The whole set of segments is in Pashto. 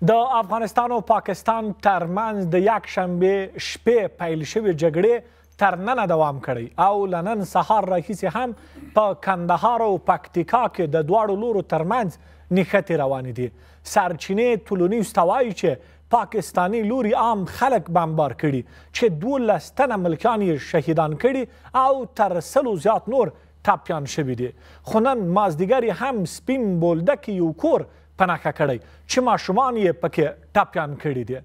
د افغانستان او پاکستان ترمنځ د یکشنبې شپې پیل شوې جګړې تر ننه دوام کړی او له نن سهار راهیسې هم په کندهار او پکتیکا کې د دواړو لورو ترمنځ نښتې روانې دي. سرچینې طلوع نیوز ته وایي چې پاکستاني لوري عام خلک بمبار کړي چې 12 تنه ملکیان یې شهیدان کړي او تر 100 زیات نور ټپیان شوي دي. خو نن مازدیګر یې هم سپین بولدک کې یو کور په نښه کړی چې ماشومان یې پکې ټپیان کړي دي.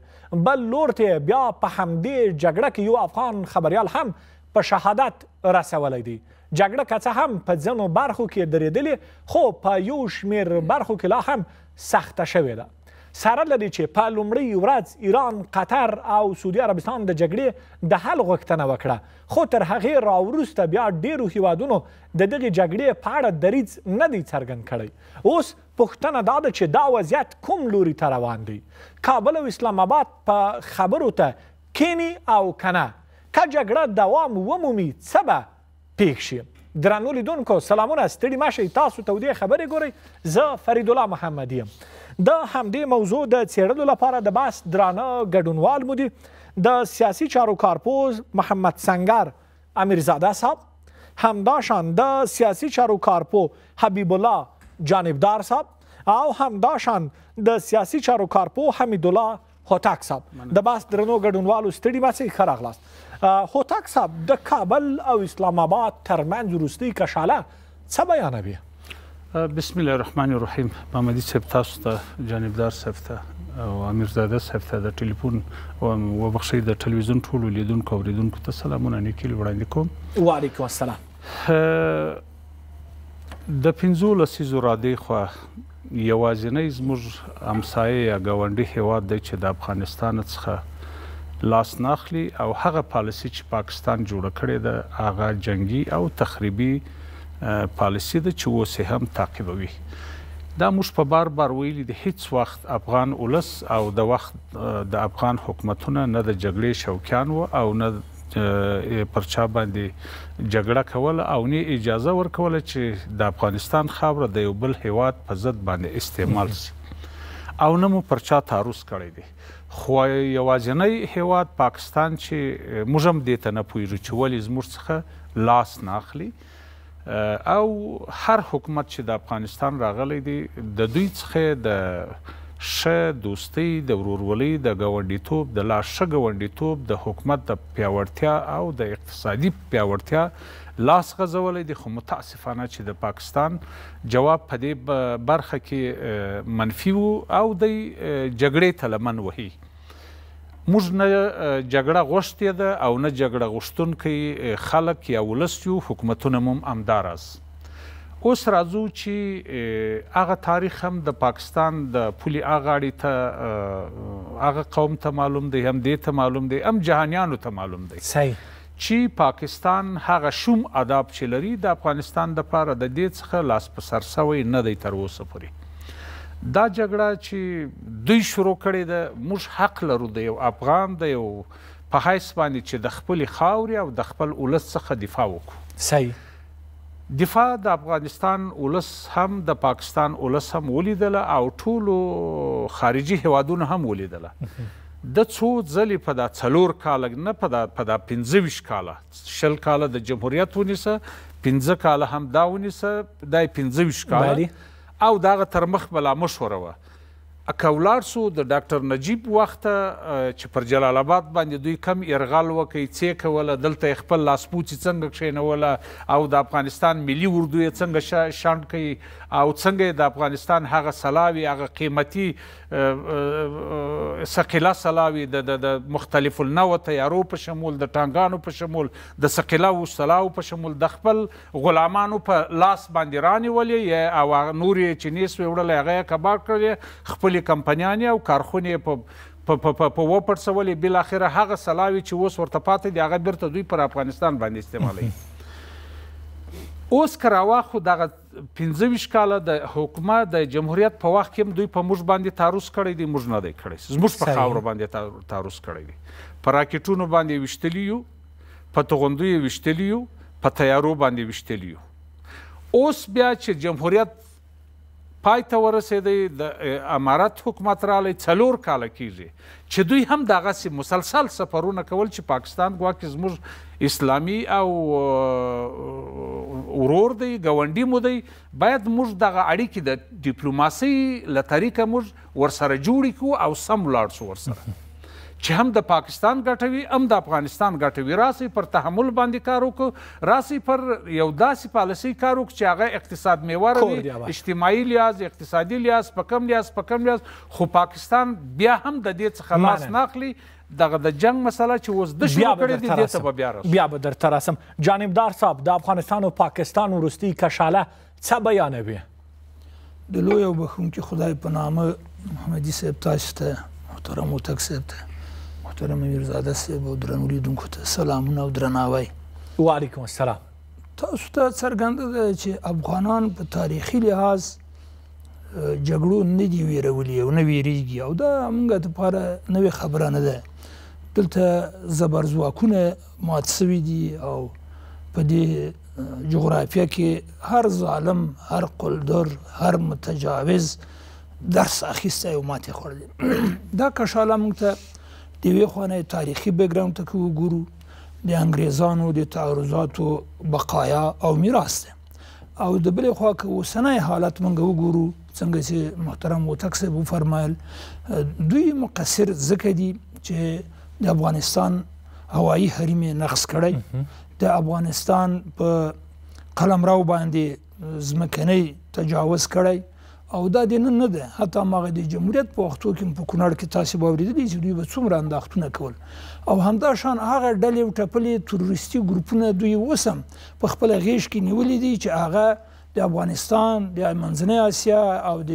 بل لور ته بیا په همدې جګړه کې یو افغان خبریال هم په شهادت رسولی دی. جګړه که څه هم په ځینو برخو کې درېدلې، خو په یو شمېر برخو کې لا هم سخته شوې ده. سره له دې چې په لومړۍ ورځ ایران، قطر او سعودي عربستان د جګړې د حل غوښتنه وکړه، خو تر هغې راوروسته بیا ډېرو هیوادونو د دغې جګړې په اړه دریځ نه دی څرګند کړی. اوس پوښتنه دا ده چې دا وضعیت کوم لوري ته روان دی؟ کابل او اسلام آباد په خبرو ته کینی او کنه؟ که جګړه دوام ومومي څه به پیښ شي؟ درنو لیدونکو سلامونه، ستړي مه شئ، تاسو تودې خبرې ګورئ. زه فریدالله محمدي یم. د همدې موضوع د څېړلو لپاره د بحث درانه ګډونوال مو دي د سیاسي چارو کارپوه محمد سنګر امیرزاده صاحب، همداشان د سیاسي چارو کارپوه حبیب الله جانبدار صاحب او همداشان د سیاسي چارو کارپوه حمیدالله هوتک صاحب. د بحث درنو ګډونوالو ستړي مه شئ، ښه راغلاست. هوتک صاحب، د کابل او اسلام آباد ترمنځ وروستۍ کشاله څه بیانوي؟ بسم الله الرحمن الرحیم. محمدي صاحب، تاسو ته، جانبدار صاحب ته او امیرزاده صاحب ته د ټلیفون وبخښئ د ټلویزیون ټولو لیدونکو او اورېدونکو ته سلامونه نیکي وړاندې کوم. وعلیکم السلام. د 15 لسیزو رادېخوا یوازینی زموږ همسایه یا ګاونډي هیواد دی چې د افغانستان څخه لاس نه اخلي او هغه پالیسي چې پاکستان جوړه کړې ده هغه جنګي او تخریبي پالیسي ده چې اوس یې هم تعقیبوي. دا موږ په بار بار ویلي دي، هیڅ وخت افغان ولس او د وخت د افغان حکومتونه نه د جګړې شوقیان وو او نه پر چا باندې جګړه کوله او نه اجازه ورکوله چې د افغانستان خاوره د یو بل هیواد په ضد باندې استعمال شي او نه مو پر چا تعرض کړی دی. خو یوازینی هیواد پاکستان چې موږ هم دې ته نه پوهېږو چې ولې زموږ څخه لاس نه اخلي او هر حکومت چې د افغانستان راغلی دی د دوی څخه د ښه دوستۍ، د ورورولۍ، د ګاونډیتوب، د لا ښه ګاونډیتوب، د حکومت د پیاوړتیا او د اقتصادي پیاوړتیا لاس غځولی دی. خو متاسفانه چې د پاکستان جواب په دې برخه کې منفي و او دی جګړې ته لمن وهي. موږ نه جګړه غوښتې ده او نه جګړه غوښتونکی خلک یا ولس یو، حکومتونه مو همداراز. اوس راځو چې هغه تاریخ هم د پاکستان د پولې غاړې ته هغه قوم ته معلوم دی، هم دې ته معلوم دی، هم جهانیانو ته معلوم دی چې پاکستان هغه شوم آداب چې لري د افغانستان دپاره د دې څخه لاس په سر سوی نه دی تر اوسه پورې. دا جګړه چې دوی شروع کړې ده، موږ حق لرو د یو افغان د یو په حیث باندې چې د خپلې خاورې او د خپل ولس څخه دفاع وکړو. صحیح. دفاع د افغانستان ولس هم د پاکستان ولس هم ولیدله او ټولو خارجي هیوادونو هم ولیدله. د څو ځلې په دا 4 کاله نه، په دا 25 کاله، 20 کاله د جمهوریت ونیسه، 5 کاله هم دا ونیسه، دا 25 کاله او د هغه تر مخ به لا مشوره وه. که ولاړ سو د ډاکټر نجیب وخته چې پر جلال آباد باندې دوی کم یرغل وکړي، څه کوله، دلته یې خپل لاسپوڅي څنګه کښېنوله او د افغانستان ملي اردو یې څنګه شنډ کړي او څنګه یې د افغانستان هغه سلاوي، هغه قیمتي ثقیله سلاوي د مختلف النوع طیارو په شمول، د ټانګانو په شمول، د ثقیله سلاو په شمول د خپل غلامانو په لاس باندې رانیولې او نور یې چې نه سوې وړلی هغه یې کباب کړلې، خپلې کمپنیانې او کارخونې په وپړسولې. بالاخره هغه سلاوي چې اوس ورته پاتې دي هغه بیرته دوی پر افغانستان باندې استعمالوي. اوس که راواخو دغه 25 کاله د حکومت د جمهوریت په وخت کې هم دوی په موږ باندې تعرض کړی دی، موږ نه دی کړی، زموږ په خاوره باندې تعرض کړی دی. په راکټونو باندې ویشتلي یو، په توغندیو ویشتلي یو، په طیارو باندې ویشتلي یو. اوس بیا چې جمهوریت پای ته ورسېدی، د امارت حکومت راغلی، 4 کاله کېږي چې دوی هم دغسې مسلسل سفرونه کول چې پاکستان ګواکې زموږ اسلامي او ورور دی، ګاونډي مو دی، باید موږ دغه اړیکې د ډیپلوماسۍ له طریقه موږ ورسره جوړې کړو او سم ولاړ شو ورسره، چې هم د پاکستان ګټه وي هم د افغانستان ګټه وي. راسئ پر تحمل باندې کار وکړو، راسئ پر یو داسې پالیسۍ کار وکړو چې هغه اقتصاد محوره وي، اجتماعي لحاظ، اقتصادي لحاظ، په کم لحاظ، په کم لحاظ. خو پاکستان بیا هم د دې څخه لاس نه اخلي. دغه د جنگ مسله چې اوس د شروع کړې دي، دې ته به بیا راسم. بیا به درته راسم. جانبدار صاحب، د افغانستان او پاکستان وروستۍ کشاله څه بیانوي؟ د لوی او بخښونکي خدای په نامه محمدي صاحب تاسو ته، محترم هوتک صاحب ته، محترم امیرزاده صاحب او درنو لیدونکو ته سلامونه او درناوی. وعلیکم السلام. تاسو ته څرګنده ده چې افغانان په تاریخي لحاظ جګړو نه دي ویرولي او نه ویریږي، او دا موږ دپاره نوې خبره نه ده. دلته زبرځواکونه مات سوي دي او په دې جغرافیه کې هر ظالم، هر قلدر، هر متجاوز درس اخیستی او ماتې خوړلې. دا کشاله موږ ته د یوې خوا نه تاریخي background ته که وګورو، د انګریزانو د تعرضاتو بقایا او میراث ده، او د بلې خوا که اوسنی حالت موږ وګورو، څنګه چې محترم هوتک صاحب وفرمایل، دوی مقصر ځکه دي چې د افغانستان هوایي حریم یې نقض کړی، د افغانستان په قلمرو باندې ځمکنی تجاوز کړی، او دا د نن نه ده، حتی هماغه د جمهوریت په وختو کې په کونړ کې تاسې به اورېدلي چې دوی به څومره انداختونه کول، او همدا شان هغه ډلې او ټپلې تروریستي ګروپونه دوی اوس هم په خپله غېږ کې نیولي دي چې هغه د افغانستان، د منځنۍ اسیا او د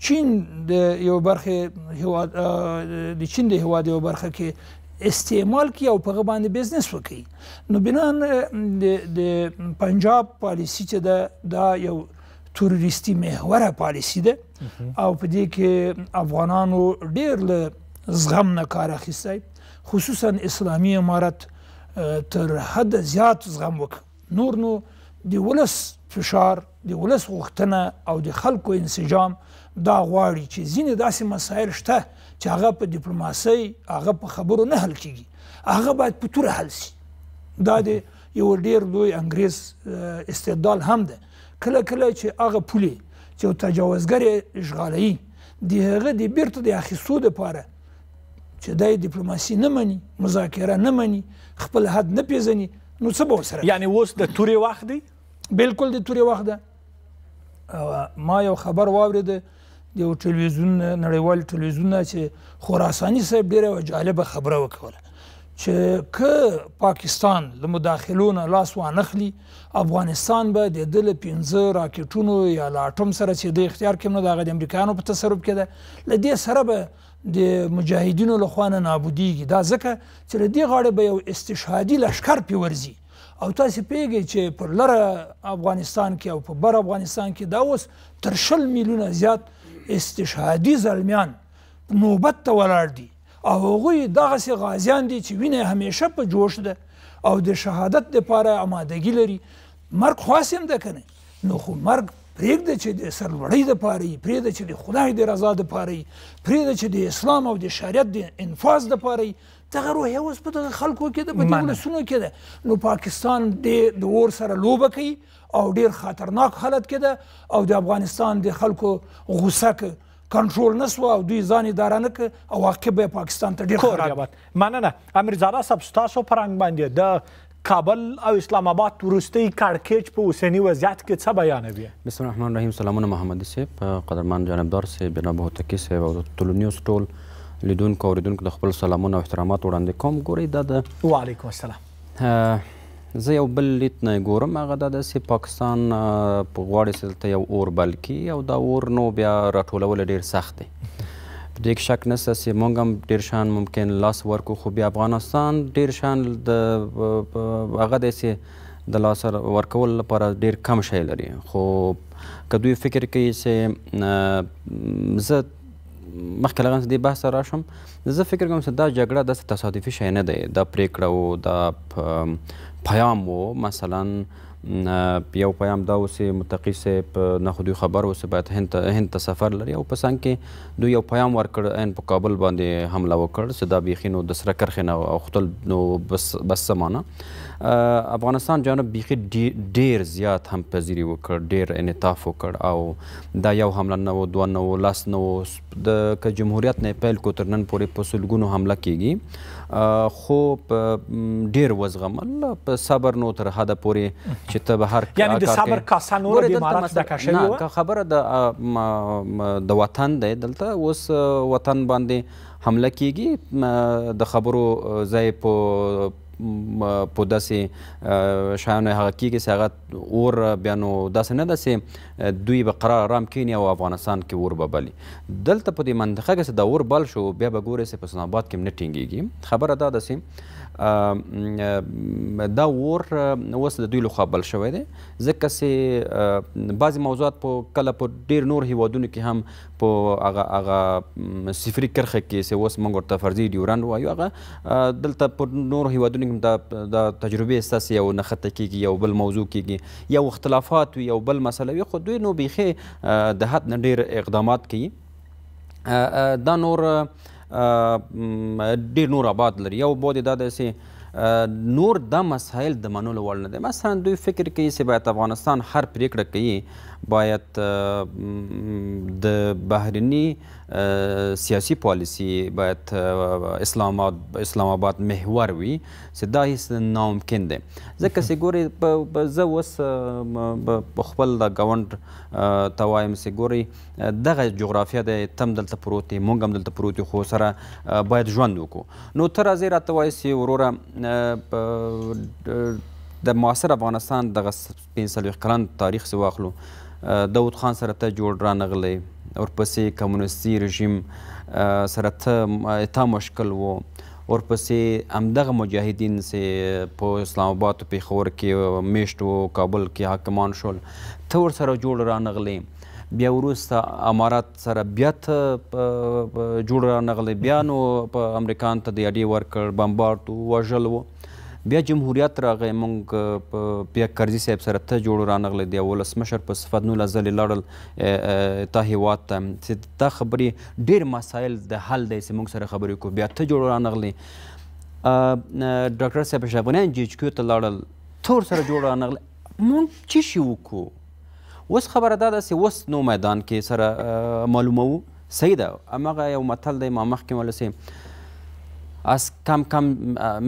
چین د یو برخې هیواد، د چین د هیواد یو برخه کې استعمال کړي او په هغه باندې business وکړي. نو بناً د پنجاب پالیسي چې ده، دا یو تروریستي محوره پالیسي ده، او په دې کې افغانانو ډېر له زغم نه کار اخیستی، خصوصا اسلامي امارت تر حد زیات زغم وکړ. نور نو د ولس فشار، د ولس غوښتنه او د خلکو انسجام دا غواړي چې ځینې داسې مسایل شته چې هغه په دیپلوماسۍ، هغه په خبرو نه حل کېږي، هغه باید په توره حل سي. دا د یو ډېر لوی انګریز استدلال هم ده. کله کله چې هغه پولې چې یو تجاوزګر یې اشغالوي، د هغه د بیرته د اخیستو دپاره چې دی دیپلوماسي نه مني، مذاکره نه مني، خپل حد نه پېژني، نو څه به ورسره؟ یعنې اوس د تورې وخت دی؟ بالکل د تورې وخت ده. ما یو خبر واورېده د یو ټلویزیون، نړیوال ټلویزیون نه، چې خراساني صاحب ډېره یوه جالبه خبره وکوله چې که پاکستان له مداخلو نه لاس وانخلي، افغانستان به د ده له 5 راکټونو یا له اټوم سره چې د اختیار کې نه ده، هغه د امریکایانو په تصرف کې ده، له دې سره به د مجاهدینو له خوا نه نابودیږي. دا ځکه چې له دې غاړې به یو استشهادي لښکر پرې ورځي، او تاسې پوهېږئ چې پر لره افغانستان کې او په بر افغانستان کې دا اوس تر 20 میلیونه زیات استشهادي زلمیان نوبت ته ولاړ دي، او هغوی دغسې غازیان دي چې وینه یې همیشه په جوش ده او د شهادت دپاره امادګي لري. مرګ خو هسې هم ده که نه، نو خو مرګ پرېږده چې د سرلوړۍ دپاره وي، پرېږده چې د خدای د رضا دپاره وي، پرېږده چې د اسلام او د شریعت د انفاذ دپاره وي. دغه روحیه اوس په دغه خلکو کې ده، په دې ولسونو کې ده. نو پاکستان د اور سره لوبه کوي او ډېر خطرناک حالت کې ده، او د افغانستان د خلکو غوسه که کنټرول نه سوه او دوی ځان اداره نه کړ، عواقب به پاکستان ته ډېر خراب. مننه. امیرزاده صاحب، ستاسو په رنګ باندې د کابل او اسلام آباد وروستۍ کړکېچ په اوسني وضعیت کې څه بیانوي؟ بسم الله الرحمن الرحیم. سلامونه محمدي صاحب، قدرمن جانبدار صاحب، جناب هوتکي صاحب او د طلوع نیوز ټول لیدونکو او اورېدونکو د خپل سلامونه او احترامات وړاندې کوم. ګورئ دا د وعلیکم السلام. زه یو بل لید نه ګورم، هغه دا ده چې پاکستان غواړي چې دلته یو اور بل کړي، او دا اور نو بیا راټولول ډېر سخت دی. په دې کې شک نشته چې موږ هم ډېر شیان ممکن لاس ورکړو، خو بیا افغانستان ډېر شیان د هغه دی چې د لاس ورکولو لپاره ډېر کم شی لري. خو که دوی فکر کوي چې زه مخکې له هغه دې بحث ته راشم، زه فکر کوم چې دا جګړه داسې تصادفي شی نه دی، دا پرېکړه و، دا پیام و. مثلا یو پیام دا و چې متقي صاحب نه خو دوی خبر و چې باید هند ته سفر لري، او په څنګ کې دوی یو پیام ورکړ، ان په کابل باندې حمله وکړ چې دا بیخي نو د سره کرښې نه اوښتل نو بس څه معنی. افغانستان جانب بیخي ډیر زیات هم پذیري وکړ، ډیر انعطاف وکړ، او دا یو حمله نه و، دوه نه و، لس نه و، د که جمهوریت نه پیل کو تر نن پورې په سلګونو حمله کیږي، خو ډیر وزغمل په صبر نو تر حده پورې چې ته به هر یعنی د صبر کاسه نوره د امارت ډکه شوې وه؟ نه، خبره د وطن دی. دلته اوس وطن باندې حمله کیږي، د خبرو ځای په داسې شیانو هغه کیږي چې هغه اور بیا نو داسې نه ده چې دوی به قرار آرام کښېني او افغانستان کې اور به بلي. دلته په دې منطقه کې چې دا اور بل شو بیا به ګورې چې په اسلام آباد کې هم نه ټینګېږي. خبره دا ده چې دا اور اوس د دوی لخوا بل شوی دی، ځکه چې بعضې موضوعات په کله په ډېر نور هیوادونو کې هم په هغه صفري کرښه کې چې اوس موږ ورته فرضي ډیورنډ وایو، هغه دلته په نورو هیوادونو کې دا تجربې ستاسې یو نښته کېږي، یو بل موضوع کېږي، یو اختلافات وي، یو بل مسله وي، خو دوی نو بیخي د حد نه ډېر اقدامات کوي. دا نور ډېر نور ابعاد لري. یو بعد دا دی چې نور دا مسایل د منلو وړ نه دی. مثلا دوی فکر کوي چې باید افغانستان هر پرېکړه کوي باید د بهرني سیاسي پالیسي باید اسلام آباد محور وي، چې دا هیڅ ناممکن دی. ځکه چې ګورئ زه اوس خپل د ګاونډ ته وایم چې ګورئ دغه جغرافیه دی، ته هم دلته پروت یې، موږ هم دلته پروت یو، خو سره باید ژوند وکړو. نو ته راځې راته وایې چې وروره د معاصر افغانستان دغه 45 کلن تاریخ چې واخلو، داود خان سره ته جوړ رانغلی، ورپسې کمونستي رژیم سره ته تا مشکل و، ورپسې همدغه مجاهدین چې په اسلام آباد او پېښور کې میشت و، کابل کې حاکمان شول، ته ورسره جوړ رانغلی. بیا وروسته امارات سره بیا ته جوړ رانغلی، بیا نو په امریکان ته د اډې ورکړ، بمبارد و، وژل و. بیا جمهوریت راغی، موږ بیا کرزي صاحب سره ته جوړ رانغلی، د ولسمشر په صفت 19 ځلې لاړل تا هیواد ته، چې دا خبرې ډېر مسایل د حل دی چې موږ سره خبرې کوو. بیا ته جوړ رانغلی، ډاکټر صاحب اشرف غني جي ایچ کیو ته لاړل، ته ورسره جوړ رانغلی. موږ څه شي وکړو؟ اوس خبره دا ده چې اوس نو میدان کې سره معلوموو. صحیح ده، هماغه یو متل دی ما مخکې ویل چې از کم کم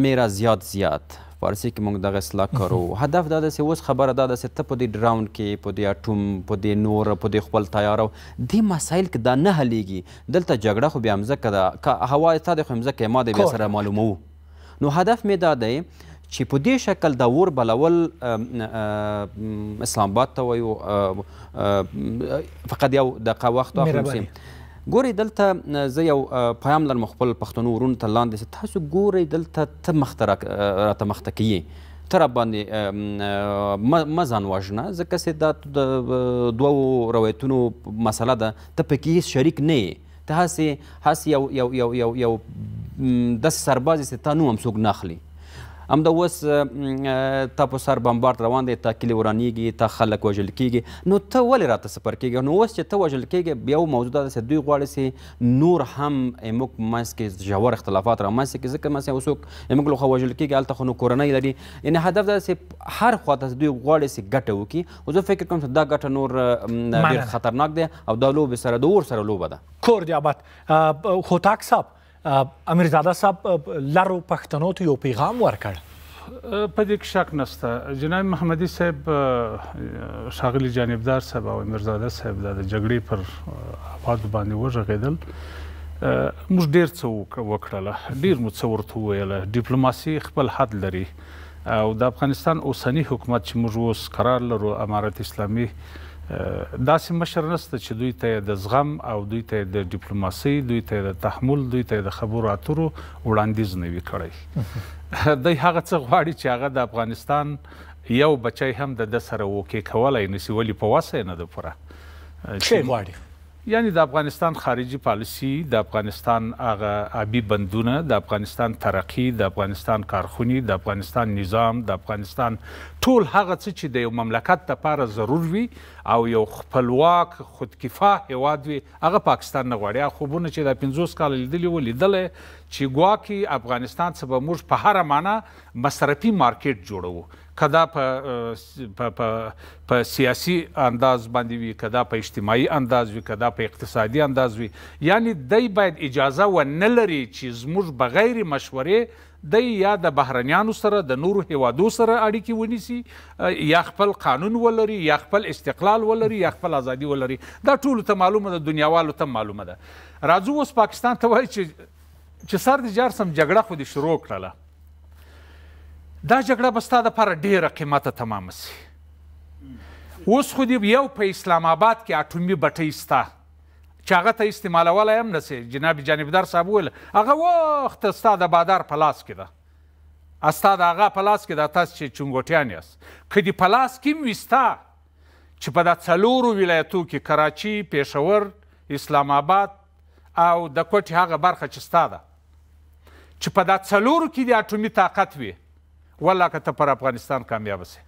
میرا زیات زیات، فارسي کې موږ دغه اصلاح کارو. هدف دا ده چې اوس خبره دا ده چې ته په دې ډراون کې، په دې اټوم، په دې نور، په دې خپل تیارو دې مسایل کې دا نه حلیږي. دلته جګړه خو بیا مځکه ده، که هوا تا دی خو مځکه ما دی بیا سره معلوموو. نو هدف مې دا دی چې په دې شکل دا اور بلول اسلام آباد ته وایو. فقط یو دقیقه وخت اخلم چې ګورئ دلته زه یو پیام لرم خپل پښتنو وروڼو ته لاندې چې تاسو ګورئ دلته ته مخته راته مخته کوي، ته را باندې مه ځان وژنه، ځکه چې دا د دوو روایتونو مسله ده، ته پکې هیڅ شریک نه یې، ته هسې هسې یو یو یو یو یو داسې سرباز یې چې تا نوم هم څوک نه اخلي. همدا اوس تا په سر بمبارد روان دی، تا کلي ورانیږي، تا خلک وژل کیږي، نو ته ولې راته سفر کیږي؟ نو اوس چې ته وژل کیږي، بیا یو موضوع دا ده چې دوی غواړي چې نور هم موږ په منځ کې ژور اختلافات رامنځته کړي، ځکه مثلا اوس څوک موږ لخوا وژل کیږي، هلته خو نو کورنۍ لري. یعنې هدف دا ده چې هر خوا ته دوی غواړي چې ګټه وکړي، خو زه فکر کوم چې دا ګټه نور ډېر خطرناک دی او دا لوبې سره د اور سره لوبه ده. کور دې آباد. هوتک صاحب، امیرزاده صاحب لرو پښتنو ته یو پیغام ورکړ. په دې کې شک نشته جناب محمدي صاحب، ښاغلي جانبدار صاحب او امیرزاده صاحب دا د جګړې پر ابعادو باندې وغږېدل. موږ ډېر څه وکړله، ډېر مو څه ورته وویله. ډیپلوماسي خپل حد لري او د افغانستان اوسنی حکومت چې موږ اوس قرار لرو، امارت اسلامي، داسې مشر نشته چې دوی ته د زغم او دوی ته د ډیپلوماسۍ، دوی ته د تحمل، دوی ته د خبرو اترو وړاندیز نه وي کړی. دوی هغه څه غواړي چې هغه د افغانستان یو بچی هم د ده سره اوکې کولی نه شي، ولې په وسه یې نه ده پوره. څه غواړي؟ یعنی د افغانستان خارجي پالیسي، د افغانستان هغه آبي بندونه، د افغانستان ترقي، د افغانستان کارخونې، د افغانستان نظام، د افغانستان ټول هغه څه چې د یو مملکت لپاره ضرور وي او یو خپلواک خودکفا هیواد وي، هغه پاکستان نه غواړي. هغه خوبونه چې دا 50 کاله لیدلي وو، لیدلی چې ګواکې افغانستان څه به موږ په هره معنا مصرفي مارکیټ جوړوو، که دا په سیاسي انداز باندې وي، که دا په اجتماعي انداز وي، که دا په اقتصادي انداز وي. یعنی دی باید اجازه ونه لري چې زموږ بغیر مشورې دی یا د بهرنیانو سره، د نورو هیوادو سره اړیکې ونیسي، یا خپل قانون ولري، یا خپل استقلال ولري، یا خپل ازادي ولري. دا ټولو ته معلومه ده، دنیاوالو ته معلومه ده. راځو اوس پاکستان ته وایي چې سر دې جار سم، جګړه خو دې شروع کړله، دا جګړه به ستا دپاره ډېره قیمته تمامه سي. اوس خو دې یو په اسلام آباد کې اټومي بټۍ سته چې هغه ته استعمالولی هم نه سې. جناب جانبدار صاحب وویل هغه وخت ستا د بادار په لاس کې ده، ستا د هغه په لاس کې ده، تاسو چې چونګوټیان یاست، که دې په لاس کې هم وي ستا چې په دا 4 ولایتو کې، کراچي، پېښور، اسلام آباد او د کوټې هغه برخه چې ستا ده، چې په دا 4 کې دې اټومي طاقت وي، والله که ته پر افغانستان کامیابه سې.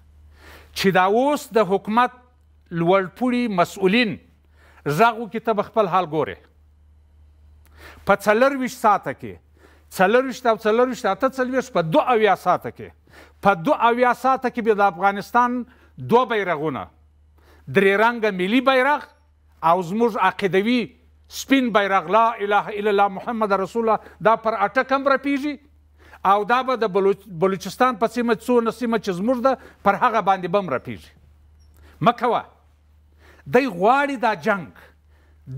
چې دا اوس د حکومت لوړپوړي مسؤلین غږ وکړي، ته به خپل حال ګورې. په 24 ساعته کې، 24 او 24 48، په 72 ساعته کې، په 72 ساعته کې به د افغانستان 2 بیرغونه، 3 رنګه ملي بیرغ او زموږ عقیدوي سپین بیرغ، لا اله الا الله محمد رسول الله، دا پر اټک هم رپیږي، او دا به د بلوچستان په سیمه څونه سیمه چې زموږ ده پر هغه باندې به هم رپیږي. مه کوه. دی غواړي دا جنګ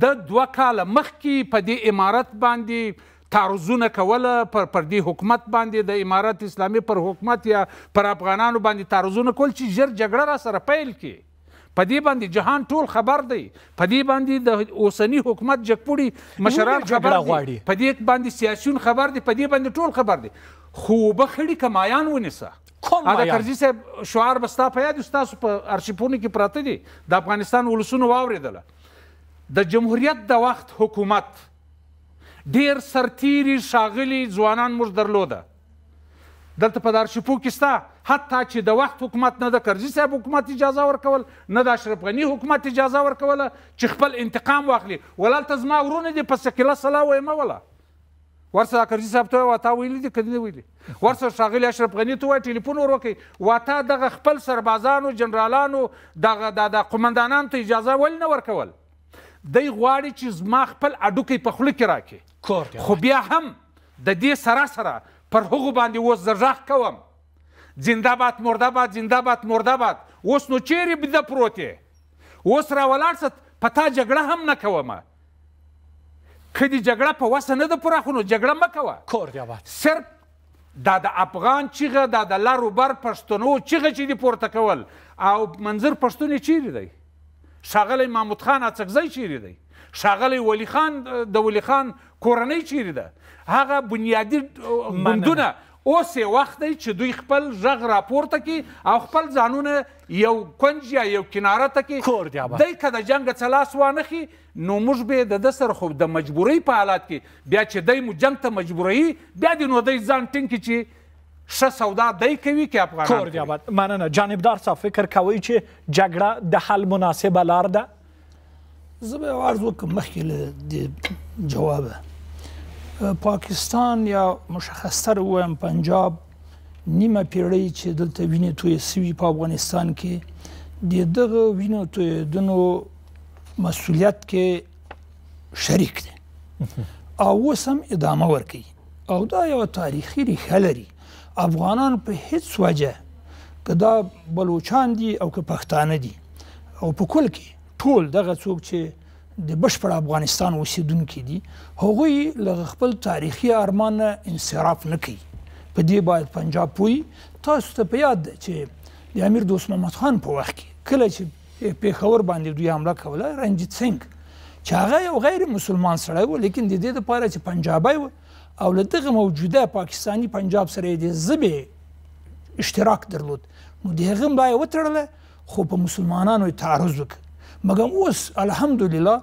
د 2 کاله مخکې په دې امارت باندې تعرضونه کوله، پر دې حکومت باندې، د امارت اسلامي پر حکومت یا پر افغانانو باندې تعرضونه کول چې ژر جګړه را سره پیل کړي. په دې باندې جهان ټول خبر دی، په دې باندې د اوسني حکومت جګپوړي مشران خبر دي، په دې باندې سیاسیون خبر دي، په دې باندې ټول خبر دي. خو اوبه خړې که مایان ونیسه. د کرزي صاحب شعار به ستا په یاد وي، ستاسو په ارشیفونو کې پراته دي، د افغانستان ولسونو واورېدله. د جمهوریت د وخت حکومت ډېر سرتیري ښاغلي ځوانان موږ درلوده، دلته په ارشیفو کې سته. حتی چې د وخت حکومت نه د کرزي صاحب حکومت اجازه ورکول، نه د اشرف غني حکومت اجازه ورکوله چې خپل انتقام واخلي. ولالته زما ورونه دي په ثقیله سلا ویمه وله، ورسره کرزي صاحب ته وایه تا ویلي دي که دي نه ویلي، ورسره ښاغلي اشرف غني ته وایه ټلیفون ور وکړئ، واتا دغه خپل سربازانو، جنرالانو، دغه د قومندانانو ته اجازه ولې نه ورکول؟ دی غواړي چې زما خپل هډوکی په خوله کې راکړي، خو بیا هم د دې سره سره پر هغو باندې اوس زه غږ کوم، زنده باد مرده باد، زنده باد مرده باد. اوس نو چیرې بیده پروت یې؟ اوس راولاړ سه، په تا جګړه هم نه کومه. که دې جګړه په وسه نه ده پوره، خو نو جګړه مه کوه. کور دې آباد. صرف دا د افغان چیغه، دا د لر و بر پښتنو چیغه چې دې پورته کول، او منظر پښتون یې چیرې دی؟ ښاغلی محمود خان اڅکزی چیرې دی؟ ښاغلی ولي خان، د ولي خان کورنۍ چیرې ده؟ هغه بنیادي ګوندونه اوس یې وخت دی چې دوی خپل غږ راپورته کړي او خپل ځانونه یو کنج یا یو کناره ته کړي. دی که د جنګه څه لاس وانخي، نو موږ به د ده سره خو د مجبورۍ په حالت کې بیا چې دی مو جنګ ته مجبوروي، بیا دې نو دی ځان ټینګ کړي چې ښه سودا دی کوي که افغانان کور دې آباد. مننه. جانبدار صاحب، فکر کوئ چې جګړه د حل مناسبه لار ده؟ زه به یو عرض وکړم مخکې له دې جوابه. پاکستان یا مشخصتر ووایم پنجاب نیمه پیړۍ چې دلته وینې تویې سوي په افغانستان کې، د دغه وینو تویېدنو مسؤلیت کې شریک دی او اوس هم ادامه ورکوي، او دا یوه تاریخي ریښه لري. افغانان په هیڅ وجه، که دا بلوچان دي او که پښتانه دي، او په کل کې ټول دغه څوک چې د بشپړ افغانستان اوسېدونکي دي، هغوی له خپل تاریخي ارمان نه انصراف نه کوي. په دې باید پنجاب پوه. تاسو ته په یاد ده چې د امیر دوست محمد خان په وخت کې کله چې پېښور باندې دوی حمله کوله، رنجیت سینګ چې هغه یو غیر مسلمان سړی و، لیکن د دې دپاره چې پنجابی و او له دغه موجوده پاکستاني پنجاب سره یې د ژبې اشتراک درلود، نو د هغه ملا یې وتړله، خو په مسلمانانو یې تعرض وکړ. مګر اوس الحمدلله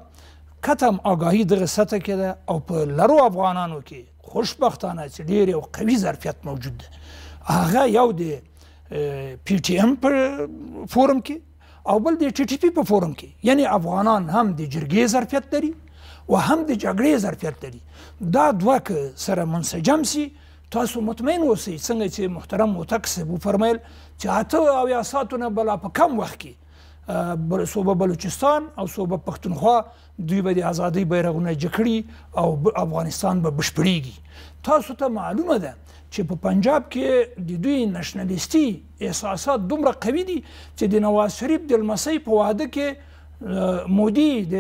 کته هم آګاهي دغه سطح کې ده او په لرو افغانانو کې خوشبختانه چې ډېر یو قوي ظرفیت موجود ده. هغه یو د پی ټي ام په فورم کې او بل د ټي ټي پي په فورم کې، یعنی افغانان هم د جرګې ظرفیت لري و هم د جګړې ظرفیت لري. دا دوه که سره منسجم سي تاسو مطمئن اوسئ، څنګه چې محترم هوتک صاحب وفرمایل چې 78 ساعتونه به لا په کم وخت کې صوبه بلوچستان او صوبه پښتونخوا دوی به د ازادۍ بیرغونه جکړي او افغانستان به بشپړیږي. تاسو ته معلومه ده چې په پنجاب کې د دوی نشنلیستي احساسات دومره قوي دي چې د نواز شریف د لمسۍ په واده کې مودي د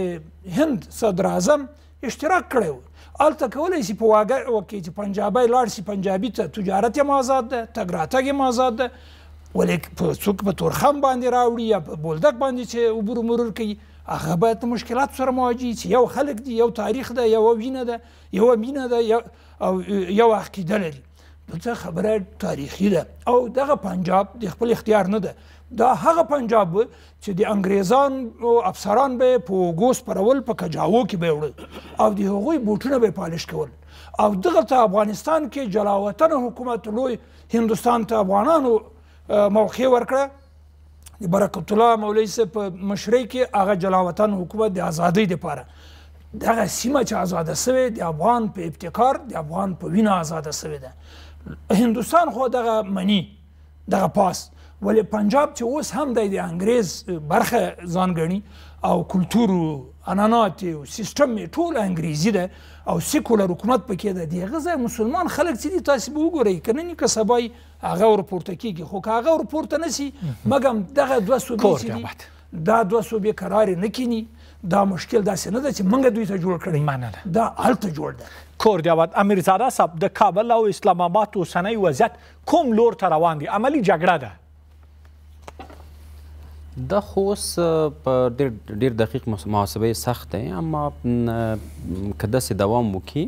هند صدر اعظم اشتراک کړی و. هلته کولی شي په واګه کې چې پنجابی لاړ شي پنجابي ته تجارت یې هم ازاد ده، تګ راتګ یې هم ازاد ده، ولې څوک په تورخم باندې راوړي یا په بولدک باندې چې عبور مرور کوي هغه باید له مشکلاتو سره مواجه چې یو خلک دي، یو تاریخ ده، یوه وینه ده، یوه مینه ده او یو عقیده لري. دلته خبره تاریخي ده او دغه پنجاب د خپل اختیار نه ده. دا هغه پنجاب و چې د انګریزان او افسران به په اوږو سپرول، په کجاوو کې به یې وړل او د هغوی بوټونه به یې پالش کول. او دغلته افغانستان کې جلاوطنه حکومت لوی هندوستان ته افغانانو موقع ورکړه، د برکت الله مولوي صاحب په مشرۍ کې هغه جلاوطن حکومت د ازادۍ دپاره دغه سیمه چې ازاده سوې د افغان په ابتکار، د افغان په وینه ازاده سوې ده. هندوستان خو دغه مني دغه پاس، ولې پنجاب چې اوس هم دی د انګریز برخه ځان ګڼي او کلتور و عنعنات او سیستم یې ټول انګریزي ده او سیکولر حکومت پکې ده. د هغه ځای مسلمان خلک چې دي تاسې به وګورئ که نن که سبا هغه ورپورته کېږي، خو که هغه ورپورته نه سي مګم دغه دوه صوبې چې دي دا دوه صوبې کرارې نه کیني. دا مشکل داسې نه ده چې موږ دوی ته جوړ کړی، دا هلته جوړ ده. کور دی آباد. امیرزاده صاحب، د کابل او اسلام آباد اوسنی وضعیت کوم لور ته روان دی؟ عملي جګړه ده. دا خو اوس په ډېر دقیق محاسبه یې سخت دی، اما که داسې دوام وکړي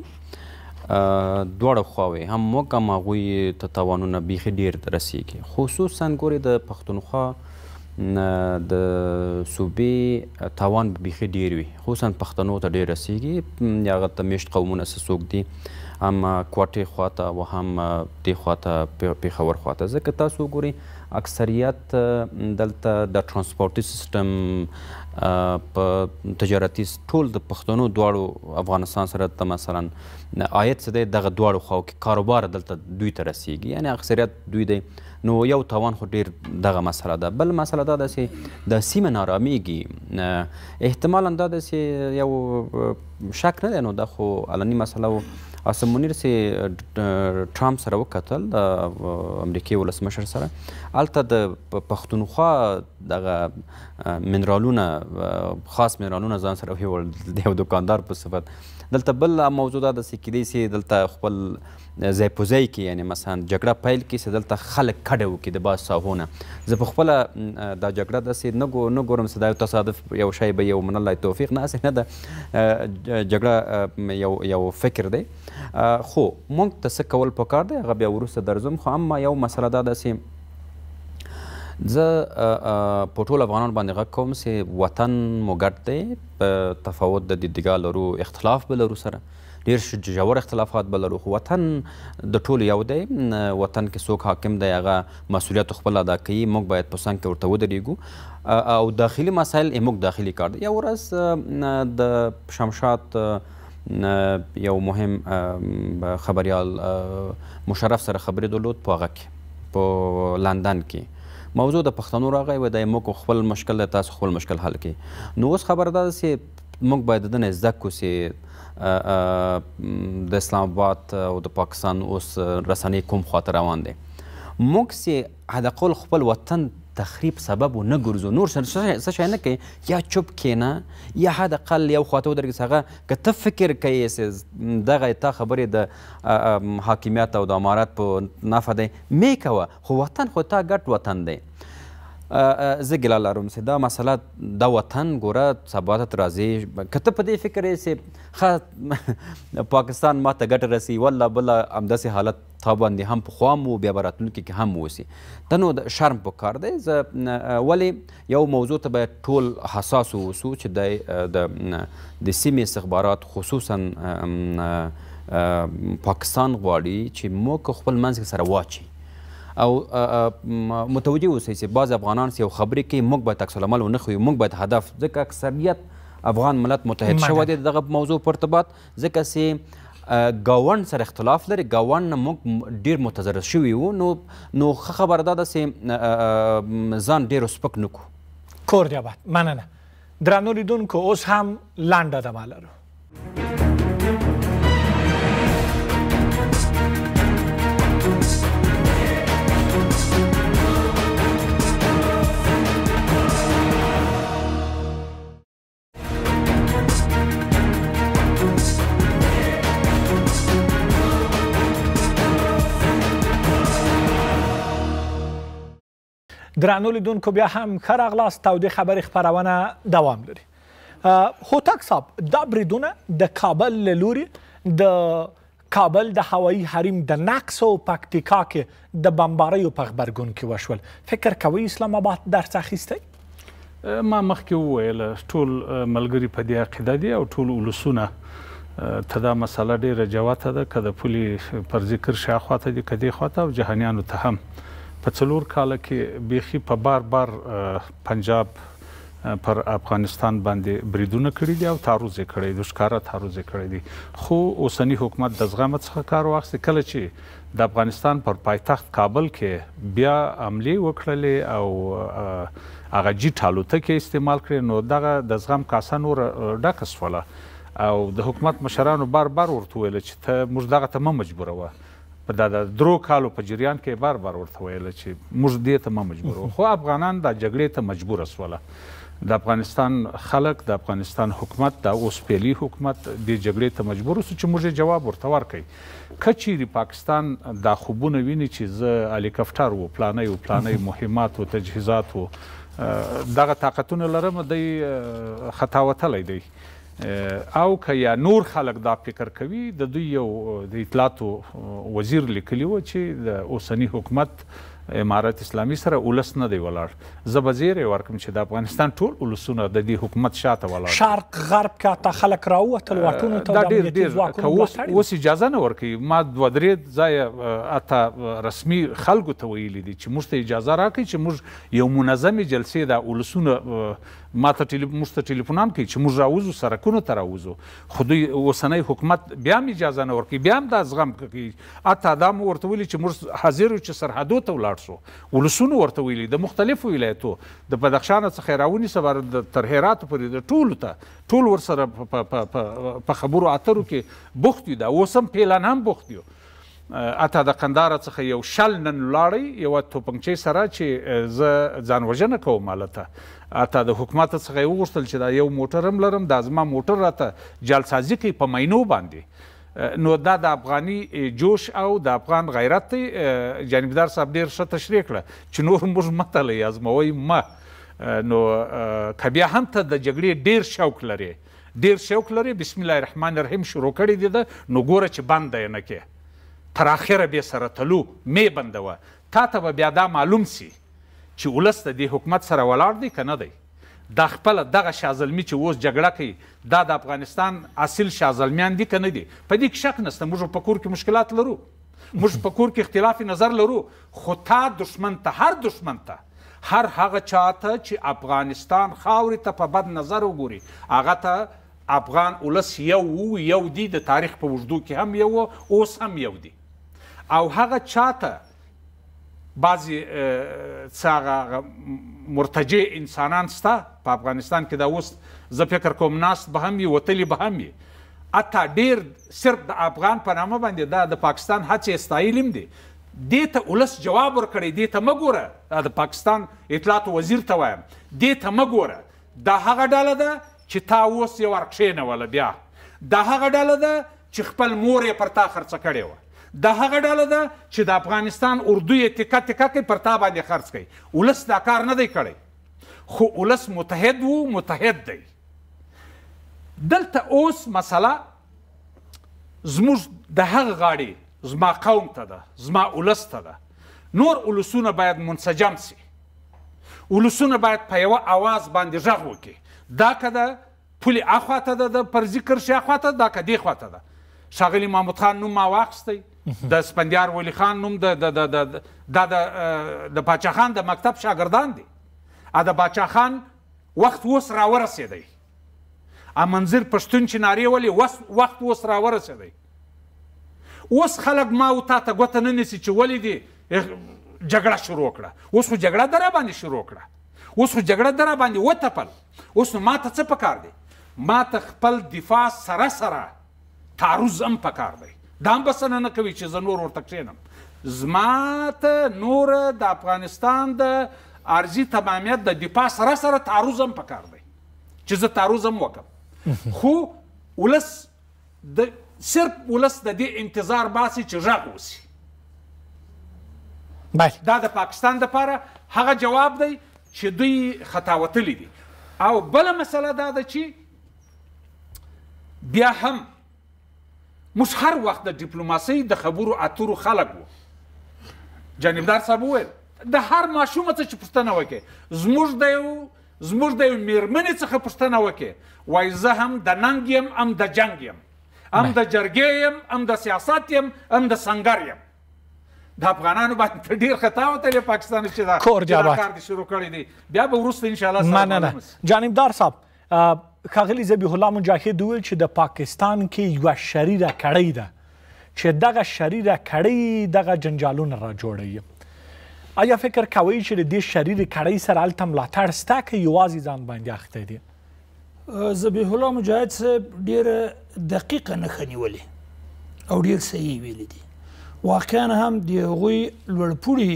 دواړه خواوې هم موږ هم هغوی ته تاوانونه بیخي ډېر رسېږي. خصوصا ګورې د پښتونخوا د صوبې تاوان به بیخي ډېر وي، خصوصا پښتنو ته ډېر رسېږي، یا هغه ته میشت قومونه څه څوک دي هم کوټې خواته او هم دې خواته پېښور خواته. ځکه تاسو وګورئ اکثریت دلته د ترانسپورتي سیستم په تجارتي ټول د پښتنو دواړو افغانستان سره ته مثلا عاید څه دی دغه دواړو خواو کې کاروبار دلته دوی ته رسیږي، یعنی اکثریت دوی دی. نو یو تاوان خو ډېر دغه مسله ده. بل مسله دا ده چې د سیمه نارامیږي، احتمالا دا ده چې یو شک نه دی، نو دا خو علني مسله و. عاصم منیر چې ټرمپ سره وکتل، د امریکې ولسمشر سره، هلته د پښتونخوا دغه منرالونه، خاص منرالونه ځان سره ویوړل د یو دکاندار په صفت. دلته بل موضوع دا ده چې کیدای شي دلته خپل ځای په ځای کې، یعنې مثلا جګړه پیل کړي چې دلته خلک کډه وکړي د بعض ساحو نه. زه په خپله دا جګړه داسې نه ګورم چې دا یو تصادف یو شی به یو من الله توفیق، نه هسې نه ده، جګړه یو فکر دی. خو موږ ته څه کول پکار دی هغه بیا وروسته درځم. خو اما یو مسله دا ده چې زه په ټول افغانانو باندې غږ کوم چې وطن مو ګډ دی، په تفاوت د دیدګاه لرو، اختلاف به لرو، سره ډېر ژور اختلافات به لرو، خو وطن د ټولو یو دی. وطن کې څوک حاکم دی هغه مسؤلیت خپل ادا کوي، موږ باید په څنګ کې ورته ودرېږو. او داخلي مسایل یې موږ داخلي کار دی. یو ورځ د شمشاد یو مهم خبریال مشرف سره خبرې درلود په هغه کې په لندن کې، موضوع د پښتنو راغی، وایي دا موږ خپل مشکل دی، تاسو خپل مشکل حل کړئ. نو اوس خبره دا ده چې موږ باید د ده نه زده کړو چې د اسلام آباد او د پاکستان اوس رسنۍ کوم خواته روان دی. موږ چې حداقل خپل وطن تخریب سبب و نه ګرځو، نور څه شی نه کوي، یا چوپ کښېنه یا حداقل یو خواته ودرېږي چې هغه که ته فکر کوې چې دغه تا خبرې د حاکمیت او د امارت په نفع دی، مې کوه، خو وطن خو تا ګډ وطن دی. زه ګیله لرم چې دا مسله دا وطن ګوره سبا ته راځي، که ته په دې فکر یې چې ښه پاکستان ما ته ګټه رسي، والله بله همداسې حالت تا باندې هم پخوا هم و، بیا به راتلونکي کې هم اوسي، ته نو شرم په کار دی. زه ولې یو موضوع ته باید ټول حساس اوسو چې د سیمې استخبارات خصوصا پاکستان غواړي چې موږ خپل منځ کې سره واچي او متوجه اوسئ چې بعض افغانان چې یو خبرې کوي موږ باید عکس العمل ونه ښیو، موږ باید هدف، ځکه اکثریت افغان ملت متحد شوی دی دغه موضوع په ارتباط، ځکه چې ګاونډ سره اختلاف لري، ګاونډ نه موږ ډېر متضرر شوي یو، نو ښه خبره دا ده چې ځان ډېر سپک نه کړو. کور دې اباد. مننه درنو لیدونکو، اوس هم لنډه دمه لرو. درنو لیدونکو بیا هم ښه راغلاست، تودې خبرې خپرونه دوام لري. هوتک صاحب، دا بریدونه د کابل له لوري د کابل د هوایي حریم د نقص او پکتیکا کې د بمباریو په غبرګون کې وشول، فکر کوئ اسلام آباد درس اخیستی؟ ما مخکې وویل ټول ملګري په دې عقیده دي او ټول ولسونه ته دا مسله ډېره جوته ده، که د پولې پر ذکر ښه خواته دي که دې خواته، او جهانیانو ته هم په 4 کاله کې بیخي په بار بار پنجاب پر افغانستان باندې بریدونه کړي دي او تعرض یې کړی دی، ښکاره تعرض یې کړی دی. خو اوسني حکومت د زغمه څخه کار واخیست. کله چې د افغانستان پر پایتخت کابل کې بیا حملې وکړلې او هغه جیټ الوتکې استعمال کړې، نو دغه د زغم کاسه نوره ډکه سوله او د حکومت مشرانو بار بار ورته وویل چې ته موږ دغه ته مه مجبوروه. په دا د 3 کالو په جریان کې بار بار ورته ویل چې موږ دې ته مه مجبوروه، خو افغانان دا جګړې ته مجبوره سوله. د افغانستان خلک، د افغانستان حکومت، دا اوس پیلي حکومت دې جګړې ته مجبور سو چې موږ یې جواب ورته ورکړي. که چیرې پاکستان دا خوبونه ویني چې زه هلیکوپټر و، پلانی و پلانی مهمات و تجهیزات و دغه طاقتونه لرم، دی خطا وتلی دی. او که یا نور خلک دا فکر کوي، د دوی یو د اطلاعاتو وزیر لیکلي و چې د اوسني حکومت امارت اسلامي سره ولس نه دی ولاړ. زه به زیری ورکړم چې د افغانستان ټول ولسونه د دې حکومت شاته ولاړ. شرق غرب کې حتی خلک راووتل واټونو ته، دا ډېر ډېر که اوس اجازه نه ورکوي. ما 2 3 ځایه حتی رسمي خلکو ته ویلي دي چې موږ ته اجازه راکړئ چې موږ یو منظمې جلسې دا ولسونه ما ته موږ ته ټلیفونان کوي چې موږ راوځو، سرکونو ته راوځو، خو دوی اوسنی حکومت بیا هم اجازه نه ورکوي، بیا هم دا زغم کوي. حتی دا مو ورته ویلي چې موږ حاضر یو چې سرحدو ته ولاړ شو. ولسونو ورته ویلي د مختلفو ولایتو، د بدخشان څخه یې راونیسه تر هراتو پورې د ټولو ته، ټول ورسره په خبرو اترو کې بوخت یو. دا اوس هم فعلا هم بوخت یو. حتی د قنداره څخه یو شل نن ولاړی یوه توپنګچې سره چې زه ځان وژنه کوم هلته. حتی د حکومت څخه یې وغوښتل چې دا یو موټر هم لرم، دا زما موټر راته جالسازي کوي په مینو باندې. نو دا د افغاني جوش او د افغان غیرت دی. جانبدار صاحب ډېر ښه تشریح کړه چې نور موږ مه تلئ، ازموئ مه. نو که بیا هم ته د جګړې ډېر شوق لرې، ډېر شوق لرې، بسم الله الرحمن الرحیم شروع کړې دي ده، نو ګوره چې بنده یې نه کې، تر اخره بې سره تلو مې بندوه. تا ته به بیا دا معلوم سي چې ولس د دې حکومت سره ولاړ دی که نه دی. دا خپله دغه شاه زلمي چې اوس جګړه کوي، دا د افغانستان اصیل شاه زلمیان دي که نه دي؟ په دې کې شک نشته. موږ په کور کې مشکلات لرو، موږ په کور کې اختلاف نظر لرو، خو تا دښمن ته، هر دښمن ته، هر هغه چا ته چې افغانستان خاورې ته په بد نظر وګوري، هغه ته افغان ولس یو و، یو دی، د تاریخ په اوږدو کې هم یو و، اوس هم یو دی. او هغه چا ته بعضې څه هغه مرتجع انسانان سته په افغانستان کې، دا اوس زه فکر کوم ناست به هم وي، وتلي به هم وي، حتی ډېر صرف د افغان په نامه باندې دا د پاکستان هڅې یې ستایلي هم دي. دې ته ولس جواب ورکړی، دې ته مه ګوره. دا د پاکستان اطلاعاتو وزیر ته وایم، دې ته مه ګوره. دا هغه ډله ده چې تا اوس یې ور کښېنوله، بیا دا هغه ډله ده چې خپل مور یې پر تا خرڅه کړې وه، دا هغه ډله ده چې د افغانستان اردو یې تکه تکه کوي، پر تا باندې خرڅ کوي. ولس دا کار نه دی کړی، خو ولس متحد و، متحد دی. دلته اوس مسله زموږ د هغه غاړې زما قوم ته ده، زما ولس ته ده. نور ولسونه باید منسجم سي، ولسونه باید په یوه اواز باندې غږ وکړي. دا که د پولې اخوا ته ده، د فرضي کرښې اخوا ته ده، دا که دې خوا ته ده. ښاغلي محمود خان نوم ما واخیستی، د اسفندیار ولي خان نوم دا د پاچا خان د مکتب شاګردان دي. د باچا خان وخت اوس راورسېدی. منظر پښتون چې نارې ولې وخت اوس راورسېدی. اوس خلک ما و تا ته ګوته نه نیسي چې ولې دې جګړه شروع کړه. اوس خو جګړه در باندې شروع کړه، اوس خو جګړه در باندې وتپل. اوس نو ما ته څه پکار دی؟ ما ته خپل دفاع سره سره تعرض هم پکار دی. دا هم بسنه نه کوي چې زه نور ورته کښېنم. زما ته نور د افغانستان د ارضي تمامیت د دفاع سره سره تعرض هم پکار دی چې زه تعرض هم وکړم. خو ولس د صرف ولس د دې انتظار باسي چې غږ وسي. دا د پاکستان دپاره هغه جواب دی چې دوی خطا وتلي دي. او بله مسله دا ده چې بیا هم موږ هر وخت د ډیپلوماسۍ د خبرو اترو خلک وو. جانبدار صاحب وویل د هر ماشومه څه چې پوښتنه وکړي، زموږ د یو میرمنې څخه پوښتنه وکړي، وایي زه هم د ننګ یم، هم د جنګ یم، هم د جرګې یم، هم د سیاست یم، هم د سنګر یم. د افغانانو باندې ته ډېر خطا وتلې پاکستان چې دا کار دې شروع کړی دی. بیا به وروسته انشاءالله سره مننه. جانبدار صاحب، ښاغلي ذبیح الله مجاهد وویل چې د پاکستان کې یوه شریره کړۍ ده چې دغه شریره کړۍ دغه جنجالونه را جوړوي. آیا فکر کوئ چې د دې شریرې کړۍ سره هلته ملاتړ سته که یوازې ځان باندې اخته دي؟ ذبیح الله مجاهد صاحب ډېره دقیقه نښه نیولې او ډېر صحیح ویلي دي. واقعا هم د هغوی لوړپوړي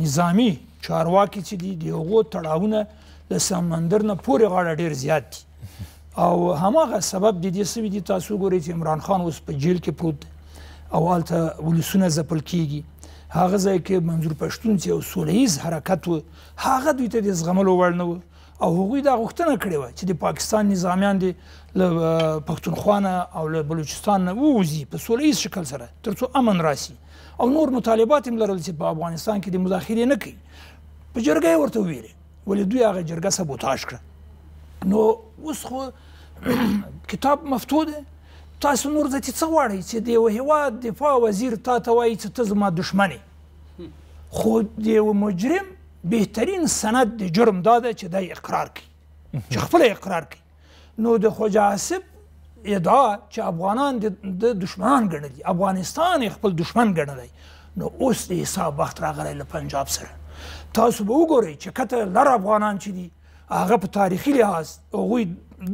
نظامي چارواکي چې دي، د هغو تړاوونه له سمندر نه پورې غاړه ډېر زیات دي. او هماغه سبب د دې سوي دي. تاسو وګورئ چې عمران خان اوس په جیل کې پروت دی او هلته ولسونه ځپل کیږي. هغه ځای کې منظور پښتون چې یو سوله ییز حرکت و، هغه دوی ته د زغملو وړ نه و. او هغوی دا غوښتنه کړې وه چې د پاکستان نظامیان دې له پښتونخوا نه او له بلوچستان نه ووځي په سوله ییز شکل سره، تر څو امن راسي. او نور مطالبات هم لرل چې په افغانستان کې د مداخلې نه کوي. په جرګه یې ورته وویلې، ولې دوی هغه جرګه سبوتاژ کړه. نو اوس خو کتاب مفتوح دی. تاسو نور ځکه څه غواړئ چې د یو هیواد دفاع وزیر تا ته وایي چې ته زما دښمن یې؟ خو د یو مجرم بهترین سند د جرم دا ده چې دی اقرار کوي، چې خپله اقرار کوي. نو د خواجه آصف ادعا چې افغانان د دښمنان ګڼلي، افغانستان یې خپل دښمن ګڼلی، نو اوس د حساب وخت راغلی له پنجاب سره. تاسو به وګورئ چې کته لر افغانان چې دي، هغه په تاریخي لحاظ هغوی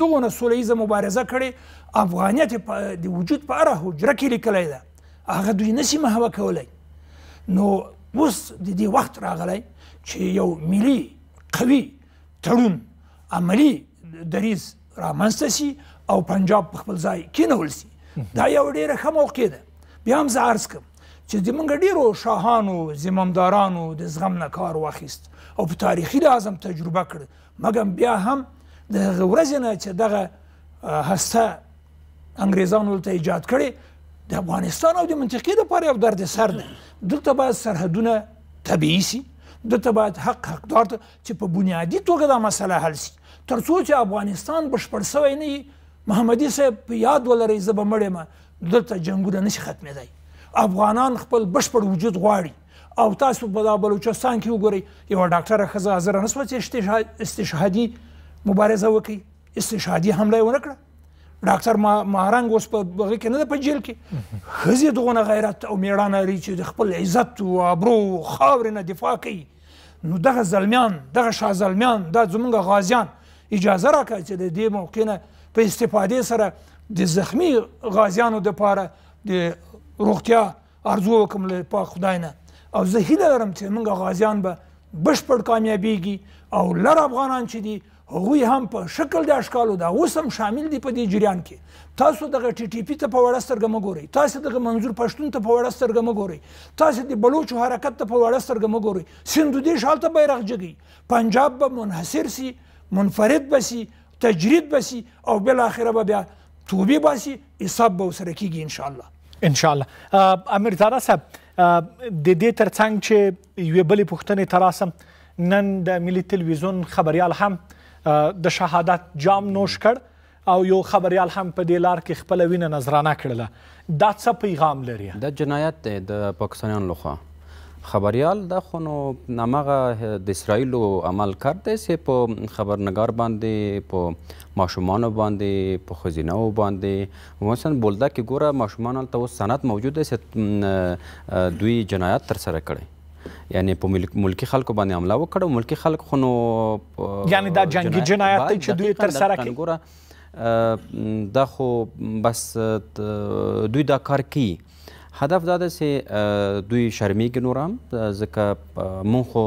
دغونه سوله ییزه مبارزه کړې، افغانیت یې د وجود په هره حجره کې لیکلی ده، هغه دوی نسي محوه کولی. نو اوس د دې وخت راغلی چې یو ملي قوي تړون عملي دریځ رامنځته سي او پنجاب په خپل ځای کینول سي. دا یو ډېره ښه موقع ده. بیا هم زه عرض کوم چې زموږ ډېرو شاهانو زمامدارانو د زغم نه کار واخیست او په تاریخي لحاظ هم تجربه کړ، مګر بیا هم د هغې ورځې نه چې دغه هسته انګریزانو دلته ایجاد کړې، د افغانستان او د منطقې دپاره یو درد سر دی. دلته باید سرحدونه طبیعي سي، دلته باید حق حقدار ته چې په بنیادي توګه دا مسله حل سي، تر څو چې افغانستان بشپړ سوی نه وي. محمدي صاحب په یاد ولرئ، زه به مړ یم، دلته جنګونه نشي ختمېدی. افغانان خپل بشپړ وجود غواړي. او تاسو په دا بلوچستان کې وګورئ، یوه ډاکټره ښځه حاضره نه سوه چې استشهادي مبارزه وکړي، استشهادي حمله یې ونه کړه. ډاکټر مهرنګ اوس په هغه کې نه ده په جیل کې. ښځې دغونه غیرت او میړانه لري چې د خپل عزت و ابرو و خاورې نه دفاع کوي. نو دغه زلمیان، دغه شاه زلمیان، دا زمونږ غازیان، اجازه راکړه چې د دې موقع نه په استفادې سره د زخمی غازیانو دپاره د روغتیا ارزو وکړم له پاک خدای نه. او زه هیله لرم چې موږ غازیان به بشپړ کامیابیږي او لر افغانان چې دي هغوی هم په شکل د اشکالو دا اوس هم شامل دي په دې جریان کې. تاسو دغه ټي ټي پي ته په وړه سترګه مه ګورئ، تاسو دغه منظور پښتون ته په وړه سترګه مه ګورئ، تاسو د بلوچو حرکت ته په وړه سترګه مه ګورئ. سندودیش هلته بیرغ جګوي، پنجاب به منحصر سي، منفرد به سي، تجرید به سي او بالاخره به بیا توبې باسي، حساب به ورسره کېږي انشاءالله. انشاءالله. امیرزاده صاحب، د دې ترڅنګ چې یوې بلې پوښتنې ته راسم، نن د ملي تلویزیون خبریال هم د شهادت جام نوش کړ او یو خبریال هم په دې لار کې خپله وینه نذرانه کړله. دا څه پیغام لري؟ دا جنایت دی د پاکستانیانو لخوا. خبریال دا خو نو هماغه د اسرائیلو عمل کار دی چې په خبرنګار باندې، په ماشومانو باندې، په ښځینهو باندې، مثلا بولده کې ګوره ماشومان هلته اوس سند موجود دی چې دوی جنایت ترسره کړی، یعنی په ملکی خلکو باندې حمله وکړه. ملکی خلک خو نو یعنی دا جنګي جنایت دی چې دوی ترسره کړي. ګوره دا خو بس دوی دا کار کوي. هدف دا ده چې دوی شرمېږي نور هم، ځکه مونږ خو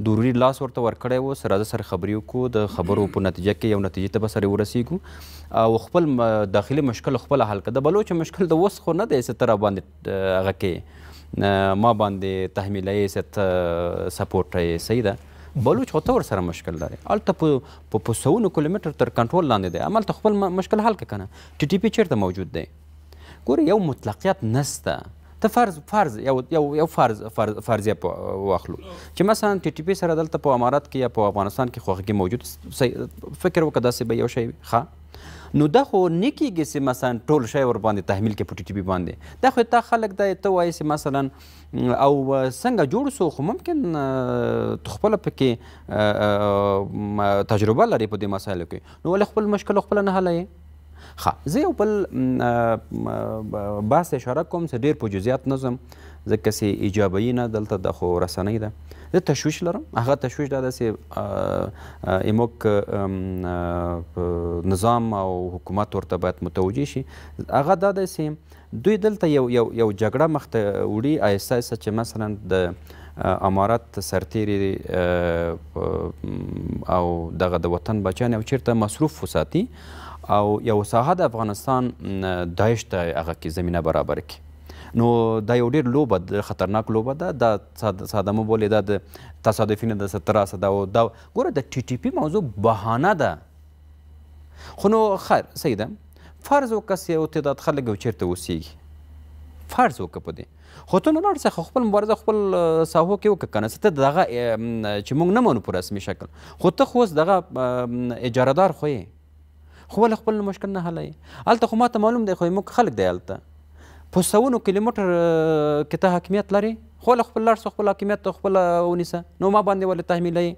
ضروري لاس ورته ورکړی و، سره راځه سره خبرې وکړو، د خبرو په نتیجه کې یو نتیجې ته به سره ورسېږو او خپل داخلي مشکل خپله حل کړه. د بلوچو مشکل د اوس خو نه دی چې ته راباندې هغه کې ما باندې تحمیلوې چې ته سپورټ یې، صحیح ده. بلوچ خو ته ورسره مشکل لرې، هلته په سوونو کیلومتر تر کنټرول لاندې دی، هملته خپل مشکل حل کړه که نه. ټي ټي پي چېرته موجود دی؟ ګوره یو مطلقیت نسته. ته فرض فرض یو یو یو فرض فرضیه واخلو چې مثلا ټي ټي پي سره دلته په امارات کې یا په افغانستان کې خواخوږي موجود، فکر وکړه داسې به یو شی وي. ښه نو دا خو نه کېږي چې مثلا ټول شی ورباندې تحمیل کړي په ټي ټي پي باندې. دا خو تا خلک دی، ته وایې چې مثلا او څنګه جوړ سو، خو ممکن ته خپله پکې تجربه لرې په دې مسایلو کې، نو ولې خپل مشکل خپله نه حلوې؟ ښه زه یو بل بحث اشاره کوم چې ډېر په جزئیات نه ځم، ځکه چې ایجابوي نه، دلته د خو رسنۍ ده. زه تشویش لرم، هغه تشویش دا ده چې زموږ نظام او حکومت ورته باید متوجه شي. هغه دا ده چې دوی دلته یو یو یو جګړه مخته وړي آهسته آهسته، چې مثلا د امارت سرتیري او دغه د وطن بچیان یو چېرته مصروف وساتي او یو ساحه د افغانستان داعش ته هغه کې زمینه برابر کړي. نو دا یو ډېر لوبه ده، خطرناک لوبه ده، دا ساده مه بولئ، دا د تصادفي نه ده، تراسه ده. او دا ګوره د ټي ټي پي موضوع بهانه ده. خو نو خیر صحیح ده، فرض وکړه چې یو تعداد خلک یو چېرته اوسېږي، فرض وکړه په دې، خو ته نو لاړ شه خپل مبارزه خپل ساحو کې وکړه که نه، ته دغه چې موږ نه منو په رسمي شکل، خو ته خو اوس دغه اجارهدار خو یې، خو ولې خپل مشکل نه حلوې؟ هلته خو ماته معلوم دی، خو موږ خلک دی هلته په سوونو کیلومتر کې ته حاکمیت لرې، خو ولې خپل لاړ شه خپل حاکمیت خپله ونیسه، نو ما باندې ولې تحمیلوې؟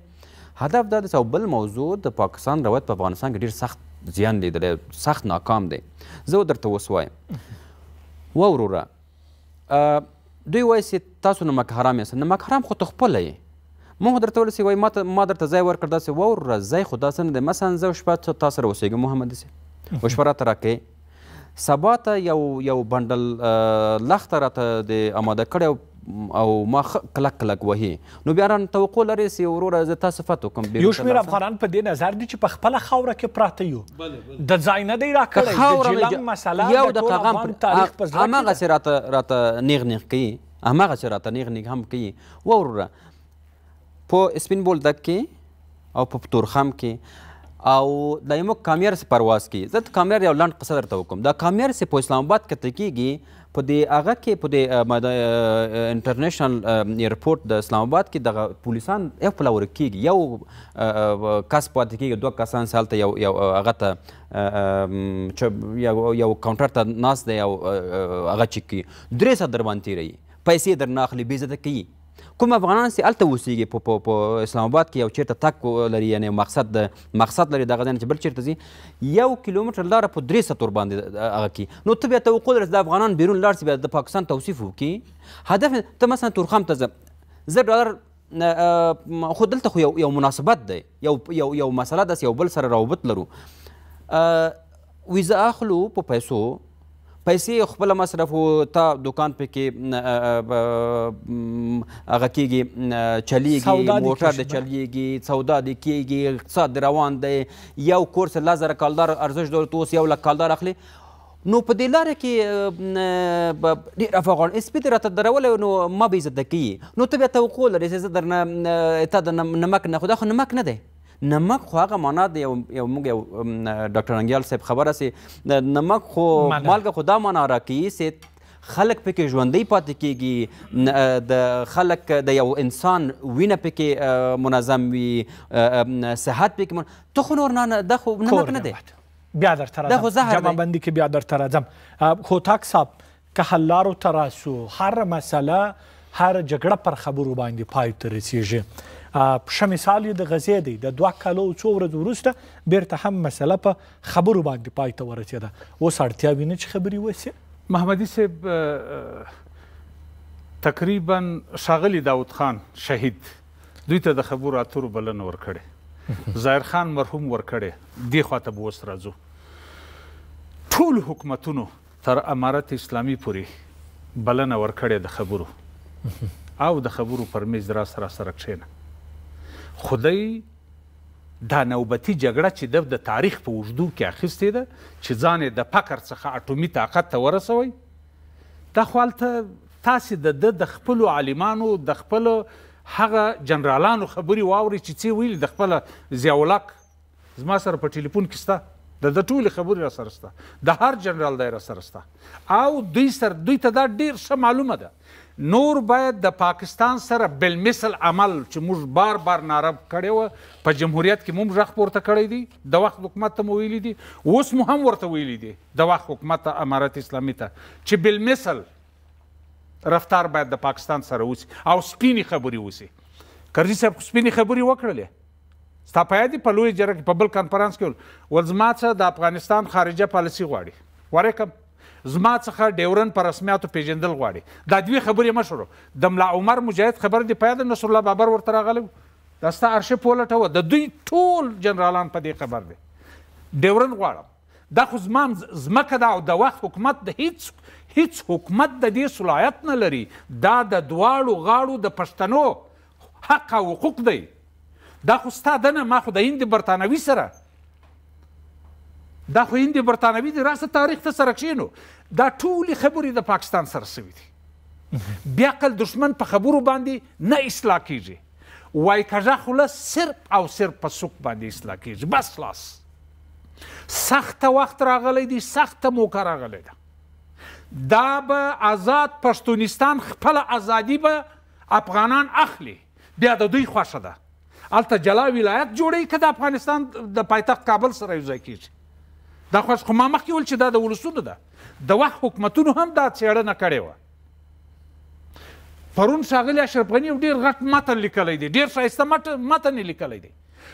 هدف دا دی. او بل موضوع د پاکستان روایت په افغانستان کې ډېر سخت زیان لیدلی، سخت ناکام دی. زه درته اوس وایم وروره، دوی وایي چې تاسو نمک حرام یاست. نمک حرام خو ته خپله یې، مونږ درته ویل چې وایي ما درته ځای ورکړ، داسې وروره ځای خو داسې نه دی. مثلا زه شپه تا سره اوسېږم محمد سي، او شپه راته راکوې، سبا ته یو یو بنډل لښته راته د اماده کړی او ما ښه کلک کلک وهي، نو بیا رانه توقع لرې چې وروره زه تا صفت وکړم. یو شمېر افغانان په دې نظر دي چې په خپله خاوره کې پراته یو، د ځای نه دی راکړی، د جیلم مسله د ټول افغان تاریخ په زړه کې ده، هماغسې راته نیغ نیغ کوي، هماغسې راته نیغ نیغ هم کوي. وروره په سپین بولدک کې او په تورخم کې او د یمو کامیار سي پرواز کوي. زه د کامیار یو لنډ قصه درته وکړم. دا کامیار سي په اسلام آباد کې ته کېږي، په دې هغه کې په دې انټرنیشنل ایرپورټ د اسلام آباد کې دغه پولیسان یو پله ورک کېږي، یو کس پاتې کېږي، دوه کسان چې هلته یو یو هغه ته یو کاونټر ته ناست دی او هغه چک کوي، 3 ساعته در باندې تېروي، پیسې درنه اخلي، بېعزته کوي. کوم افغانان چې هلته اوسېږي په اسلام آباد کې یو چېرته تګ لري، یعنې مقصد لري دغه ځای نه چې بل چېرته ځي، 1 کیلومتر لاره په 3 ساعته ورباندې هغه کوي. نو ته بیا توقع لرې چې د افغانان بیرون لاړ شي بیا د پاکستان توصیف وکړي. هدف ته مثلا تورخم ته ځه، $1 خو دلته خو یو مناسبت دی، یو یو یو مسله ده چې یو بل سره روابط لرو. ویزه اخلو په پیسو، پیسې خپله مصرفو، تا دوکان پکې هغه کېږي، چلیږي، موټر دې چلیږي، سودا دې کېږي، اقتصاد دې روان دی. یو کور څه 10,000 کالدار ارزش درلود، اوس 1 لک کالدار اخلي. نو په دې لاره کې ډېر افغان سپي دې راته درولی نو ما بې عزته کوي. نو ته بیا توقع لرې چې زه درنه تا د نمک نه، خو دا خو نمک نه دی. نمک خو هغه معنا دی، یو موږ یو ډاکټر انګیال صاحب خبره سي، نمک خو مالګه خو دا معنا راکوي چې خلک پکې ژوندی پاتې کېږي، د خلک د یو انسان وینه پکې منظم وي، صحت پکې ته خو نور نه، دا خو نمک نه دی. بیا درته راځم جمع بندي کې، بیا درته راځم. هوتک صاحب، که حل لارو ته راسو، هر مسله هر جګړه پر خبرو باندې پای ته رسیږي. ښه مثال یې د غزې دی، د 2 کالو څو ورځو وروسته بیرته هم مسله په خبرو باندې پای ته ورسېده. اوس اړتیا وینه چې خبرې وسي؟ محمدي صاحب، تقریبا ښاغلي داود خان شهید دوی ته د خبرو اترو بلنه ورکړې، ظاهر خان مرحوم ورکړې، دې خواته به اوس راځو. ټول حکومتونو تر امارت اسلامي پورې بلنه ورکړې د خبرو، او د خبرو پر میز را سره سره کښېنه. خو دی دا نوبتي جګړه چې د تاریخ په اوږدو کې اخیستې ده، چې ځان یې د فقر څخه اټومي طاقت ته ورسوی، دا خو هلته تاسې د ده د خپلو عالمانو د خپلو هغه جنرالانو خبرې واورئ چې څه ویلي. د خپله ضیاءالحق زما سره په ټلیفون کې سته، د ده ټولې خبرې را سره سته، د هر جنرال دی را سره سته، او دوی ته دا ډېر ښه معلومه ده. نور باید د پاکستان سره بالمثل عمل چې موږ بار بار ناره کړې وه په جمهوریت کې، موږ غږ پورته کړی دی، د وخت حکومت ته مو ویلي دي، اوس مو هم ورته ویلي دي د وخت حکومت ته، امارت اسلامي ته، چې بالمثل رفتار باید د پاکستان سره وسي او سپینې خبرې وسي. کرزي صاحب خو سپینې خبرې وکړلې، ستا په یاد دي په لویه جرګه کې په بل کانفرانس کې ول زما څه د افغانستان خارجه پالیسي غواړي، ورکم زما څخه ډیورن په رسمیاتو پېژندل غواړي. دا دوې خبرې مه شروع. د ملا عمر مجاهد خبره دې په یاد، نصرالله بابر ورته راغلی و، دا ستا ارشیف ولټوه، د دوی ټول جنرالان په دې خبر دي. ډیورن غواړم، دا خو زما ځمکه ده او د وخت حکومت د هیڅ حکومت د دې صلاحیت نه لري. دا د دواړو غاړو د پښتنو حق او حقوق دی. دا خو ستا ده نه، ما خو د هند برتانوي سره، دا خو هند برتانوي دی، راسه تاریخ ته سره کښېنو. دا ټولې خبرې د پاکستان سره سوي دي. بیا عقل دښمن په خبرو باندې نه اصلاح کېږي. وای کږه خوله صرف او صرف په سوک باندې اصلاح کېږي، بس خلاص. سخته وخت راغلی دی، سخته موقع راغلی ده. دا به آزاد پښتونستان خپله ازادي به افغانان اخلي، بیا د دوی خوښه ده. هلته جلا ولایت جوړوي که د افغانستان د پایتخت کابل سره یو ځای کېږي. دا خوښ خو ما مخکې ویل چې دا د ولسونو ده. د وخت حکومتونو هم دا څېړنه کړې وه. پرون ښاغلي اشرف غني یو ډېر غټ متن لیکلی دی، ډېر ښایسته متن یې لیکلی دی.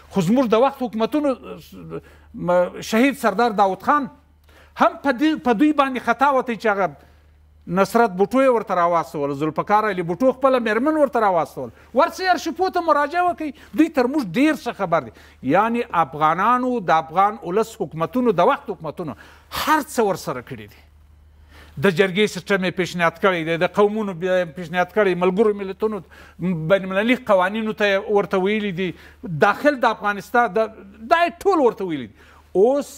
خو زموږ د وخت حکومتونو شهید سردار داود خان هم په دوی باندې خطا وتی چې هغه نصرت بوټو یې ورته راواستول، ذوالفقار علي بوټو خپله مېرمن ورته راواستول. ورسئ ارشیفو ته مراجعه وکړئ، دوی تر موږ ډېر ښه خبر دي. یعنې افغانانو د افغان ولس حکومتونو د وخت حکومتونو هر څه ورسره کړي دي. د جرګې سیسټم یې پیشنهاد کړی دی، د قومونو پیشنهاد کړی، ملګرو ملتونو بین المللي قوانینو ته ورته ویلي دي، داخل د افغانستان دا یې ټول ورته ویلي دي. اوس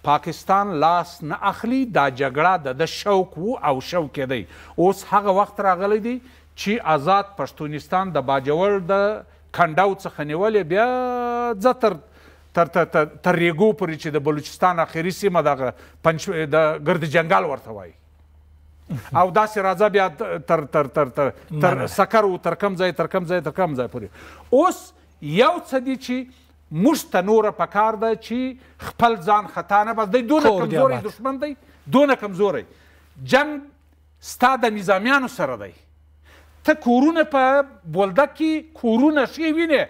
پاکستان لاس نه اخلي، دا جګړه د ده شوق و او شوق یې دی. اوس هغه وخت راغلی دی چې آزاد پښتونستان د باجوړ د کنډاو څخه نیولې بیا ځه تر ریګو پورې چې د بلوچستان اخري سیمه دغه د ګرد جنګل ورته وایي، او داسې راځه بیا تر تر تر تر تر سکر و تر کم ځای تر کم ځای تر کم ځای پورې. اوس یو څه دي چې موږ ته نوره پکار ده چې خپل ځان خطا نه بس دی. دونه کمزوری دښمن دی، دونه کمزوری جنګ ستا د نظامیانو سره دی. ته کورونه په بولدک کې کورونه ښې وینې،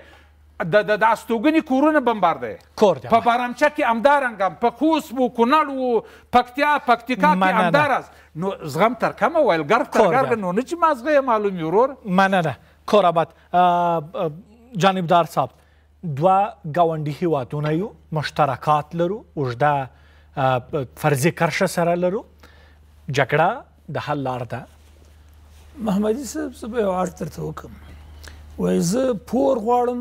د استوګنې کورونه بمباردوي، په بارامچه کې همدارنګه، په خوست و کونړ و پکتیا پکتیکا کې همداراز. نو زغم تر کمه ویل ګرف تر ګرګه، نو نه چې مازغه یې معلوم وي ورور. مننه کور آباد. جانبدار صاحب، دوه ګاونډي هیوادونه یو، مشترکات لرو، اوږده فرضي کرښه سره لرو. جګړه د حل لار ده؟ محمدي صاحب، زه به یو عرض درته وکړم. وایي زه پور غواړم،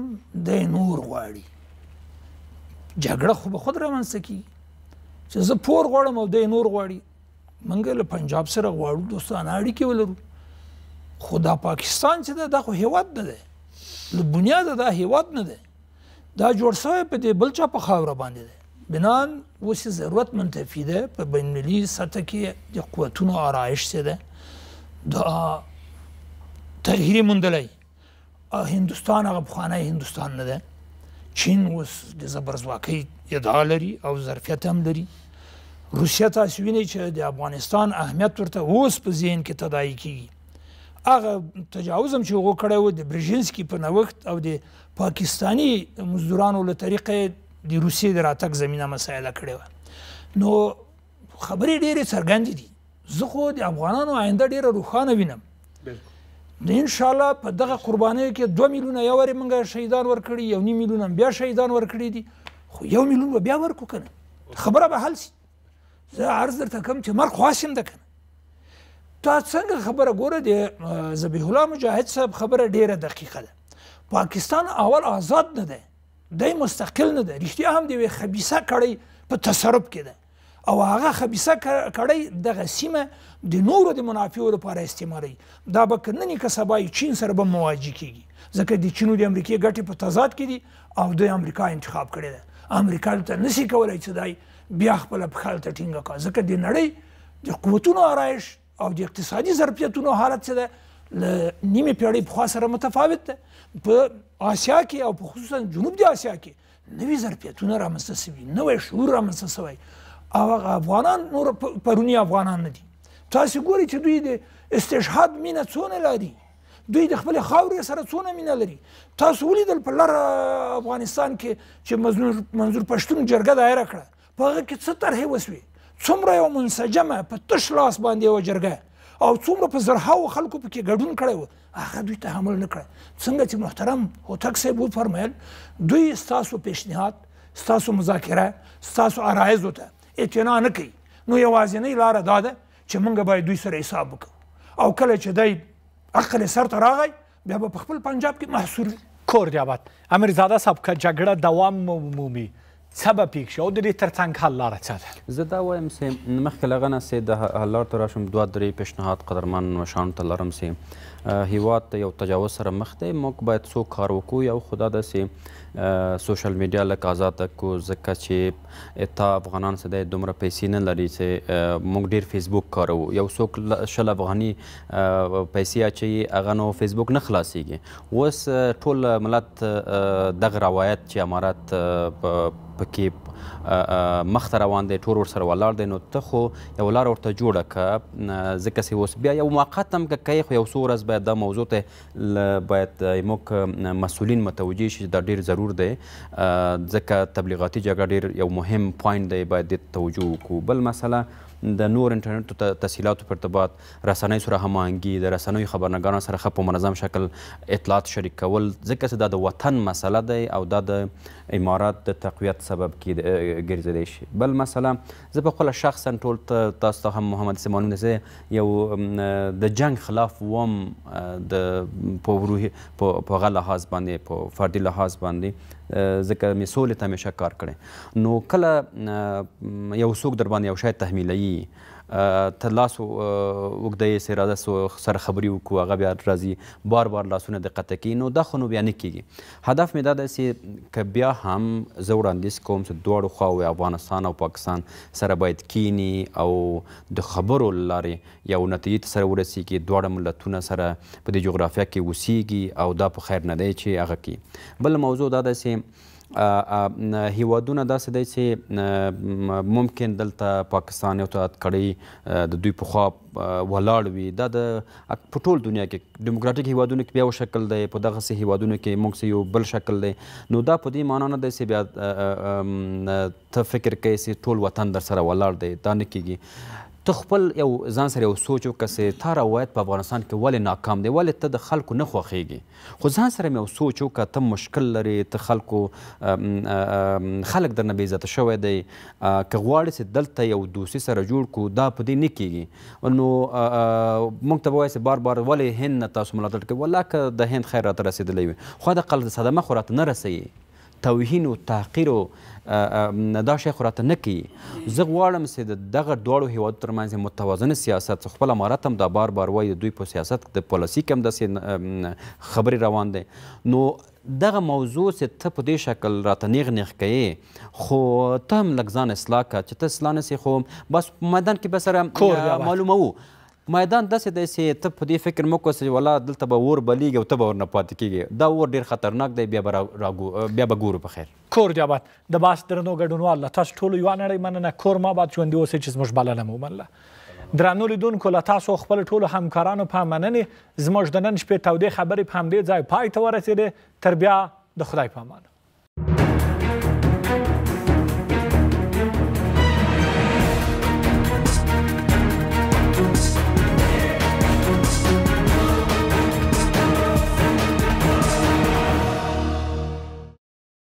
دی نور غواړي. جګړه خو به خود رامنځته کېږي چې زه پور غواړم او دی نور غواړي. موږ له پنجاب سره غواړو دوستانه اړیکې ولرو، خو دا پاکستان چې ده دا خو هیواد نه دی، له بنیاده دا هیواد نه دی، دا جوړ سوی په دې بل چا په خاوره باندې دی. بنان اوس یې ضرورت منتفي ده، په بین المللي سطح کې د قوتونو آرایش څه ده، دا تغییر یې موندلی. هندوستان هغه پخوانی هندوستان نه ده. چین اوس د زبرځواکۍ ادعا لري او ظرفیت هم لري. روسیه تاسو وینئ چې د افغانستان اهمیت ورته اوس په ذهن کې تداعي کیږي. هغه تجاوز هم چې هغو کړی و د برژینسکي په نوښت او د پاکستاني مزدورانو له طریقې د روسیې د راتګ زمینه مسایله کړې وه. نو خبرې ډېرې څرګندې دي. زه خو د افغانانو آینده ډېره روښانه وینم. نو انشاءالله په دغه قربانیو کې 2 میلیونه یو وارې موږ شهیدان ورکړي، 1.5 میلیون هم بیا شهیدان ورکړي دي، خو 1 میلیون به بیا ورکړو که نه خبره به حل سي. زه عرض درته کوم چې مرګ خو هسې هم ده که نه. تا څنګه خبره ګوره، د ذبیح الله مجاهد صاحب خبره ډېره دقیقه ده. پاکستان اول آزاد نه دی، دی مستقل نه دی، رښتیا هم د یوې خبیثه کړۍ په تصرف کې ده، او هغه خبیثه کړۍ دغه سیمه د نورو د منافعو لپاره استعمالوي. دا به که نن که سبا چین سره به مواجه کېږي، ځکه د چین او د امریکې ګټې په تضاد کې دي او دوی امریکا انتخاب کړې ده. امریکا دلته نسي کولی چې دی بیا خپله پښه هلته ټینګه کړه، ځکه د نړۍ د قوتونو آرایش او د اقتصادي ظرفیتونو حالت چې ده له نیمې پیړۍ پخوا سره متفاوت ده. په آسیا کې او په خصوصا جنوب د آسیا کې نوي ظرفیتونه رامنځته سوي، نوی شعور رامنځته سوی، او هغه افغانان نور پروني افغانان نه دي. تاسو ګورئ چې دوی د استشهاد مینه څونه لري، دوی د خپلې خاورې سره څونه مینه لري. تاسو ولیدل په لر افغانستان کې چې منظور پښتون جرګه دایره کړه، په هغه کې څه طرحې وسوې، څومره یو منسجمه په تش لاس باندې یوه جرګه او څومره په زرهاوو خلکو پکې ګډون کړی و، هغه دوی تحمل نه کړه. څنګه چې محترم هوتک صاحب وفرمایل، دوی ستاسو پیشنهاد، ستاسو مذاکره، ستاسو عرایضو ته اعتنا نه کوي. نو یوازینۍ لاره دا ده چې موږ باید دوی سره حساب وکړو، او کله چې دی عقل یې سرته راغی بیا به په خپل پنجاب کې محصور وي. کور دې آباد. امیرزاده صاحب، که جګړه دوام ومومي څه به پېښ شي او د دې ترڅنګ حل لاره څه ده؟ زه دا وایم چې مخکې له هغه نه چې د حل لار ته راشم، 2-3 پیشنهاد قدرمن مشرانو ته لرم چې هیواد ته یو تجاوز سره مخ دی، موږ باید څو کار وکړو. یو خو دا ده چې سوشل میډیا لږ ازاده کړو، ځکه چې تا افغانان څه دی دومره پیسې نه لري چې موږ ډېر فیسبوک کاروو. یو څوک 20 افغاني پیسې اچوي، هغه نو فیسبوک نه خلاصېږي. اوس ټول ملت دغه روایت چې امارت پکې مخته روان دی، ټول ورسره ولاړ دی، نو ته خو یو لاره ورته جوړه که، ځکه چې اوس بیا یو موقت هم که کوې، خو یو څو ورځ باید دا موضوع ته باید موږ مسؤلین متوجه شي چې دا ډېر ضرور دی، ځکه تبلیغاتي جګړه ډېر یو مهم point دی، باید دې ته توجه وکړو. بل مسله د نور انټرنیټ تسهیلاتو په ارتباط رسنۍ سره هماهنګي، د رسنیو خبرنګارانو سره ښه په منظم شکل اطلاعات شریک کول، ځکه چې دا د وطن مسله دی او دا د امارت د تقویت سبب ګرځېدی شي. بل مسله، زه په خپله شخصا ټول تاسو ته هم محمد سیمانون دی، یو د جنګ خلاف وم، د په روحي په هغه لحاظ باندې، په فردي لحاظ باندې، ځکه مې سولې ته همیشه کار کړی. نو کله یو څوک در باندې یو شی تحمیلوي، ته لاس اوږده یې چې راځه سره خبرې وکړو، هغه بیا راځي بار بار لاسونه د قطع کوي، نو دا خو نو بیا نه کېږي. هدف مې دا دی چې که بیا هم زه وړاندیز کوم چې دواړو خواوې افغانستان او پاکستان سره باید کیني او د خبرو له لارې یو نتیجې ته سره ورسېږي، دواړه ملتونه سره په دې جغرافیا کې اوسېږي او دا په خیر نه دی چې هغه کوي. بله موضوع دا ده چې هیوادونه داسې دی چې ممکن دلته پاکستان یو تعداد کړۍ د دوی پخوا ولاړ وي، دا د په ټول دنیا کې دیموکراتیک هیوادونو کې بیا یو شکل دی، په دغسې هیوادونو کې موږ سره یو بل شکل دی. نو دا په دې معنا نه دی چې بیا ته فکر کوې چې ټول وطن در سره ولاړ دی، دا نه کېږي. ته خپل یو ځان سره یو سوچ وکړه چې تا روایت په افغانستان کې ولې ناکام دی، ولې ته د خلکو نه خوښېږي. خو ځان سره مې یو سوچ وکړه، ته مشکل لرې، ته خلکو خلک درنه بې عزته شوی دی، که غواړې چې دلته یو دوستي سره جوړ کړو دا په دې نه کېږي. نو موږ ته به وایي چې بار بار ولې هند نه تاسو ملاتړ کوي، والله که د هند خیر راته رسېدلی وي خو د قل صدمه خو راته نه رسوي، توهین و تحقیر و دا شی خو راته نه کوي. زه غواړم چې د دغه دواړو هیوادو ترمنځ متوازن سیاست، خپل امارت هم دا بار بار وایي د دوی په سیاست د پالیسي کې هم داسې خبرې روان دی. نو دغه موضوع چې ته په دې شکل راته نیغ نیغ کوې، خو ته هم لږ ځان اصلاح کړه، چې ته اصلاح نه سې خو بس میدان کې به سره معلوموو. میدان داسې دی چې ته په دې فکر مه کوه چې والله دلته به اور بلیږي او ته به ورنه پاتې کېږي، دا اور ډېر خطرناک دی، بیا به ګورو په خیر. کور دې آباد. د بحث درنو ګډونوال له تاسو ټولو یوه نړۍ مننه. کور مو آباد، ژوندي اوسئ چې زموږ بلنه مو ومنله. درنو لیدونکو له تاسو خپل ټولو همکارانو په مننې زموږ د نن شپې تودې خبرې په همدې ځای پای ته ورسېدې. تر بیا د خدای په امان.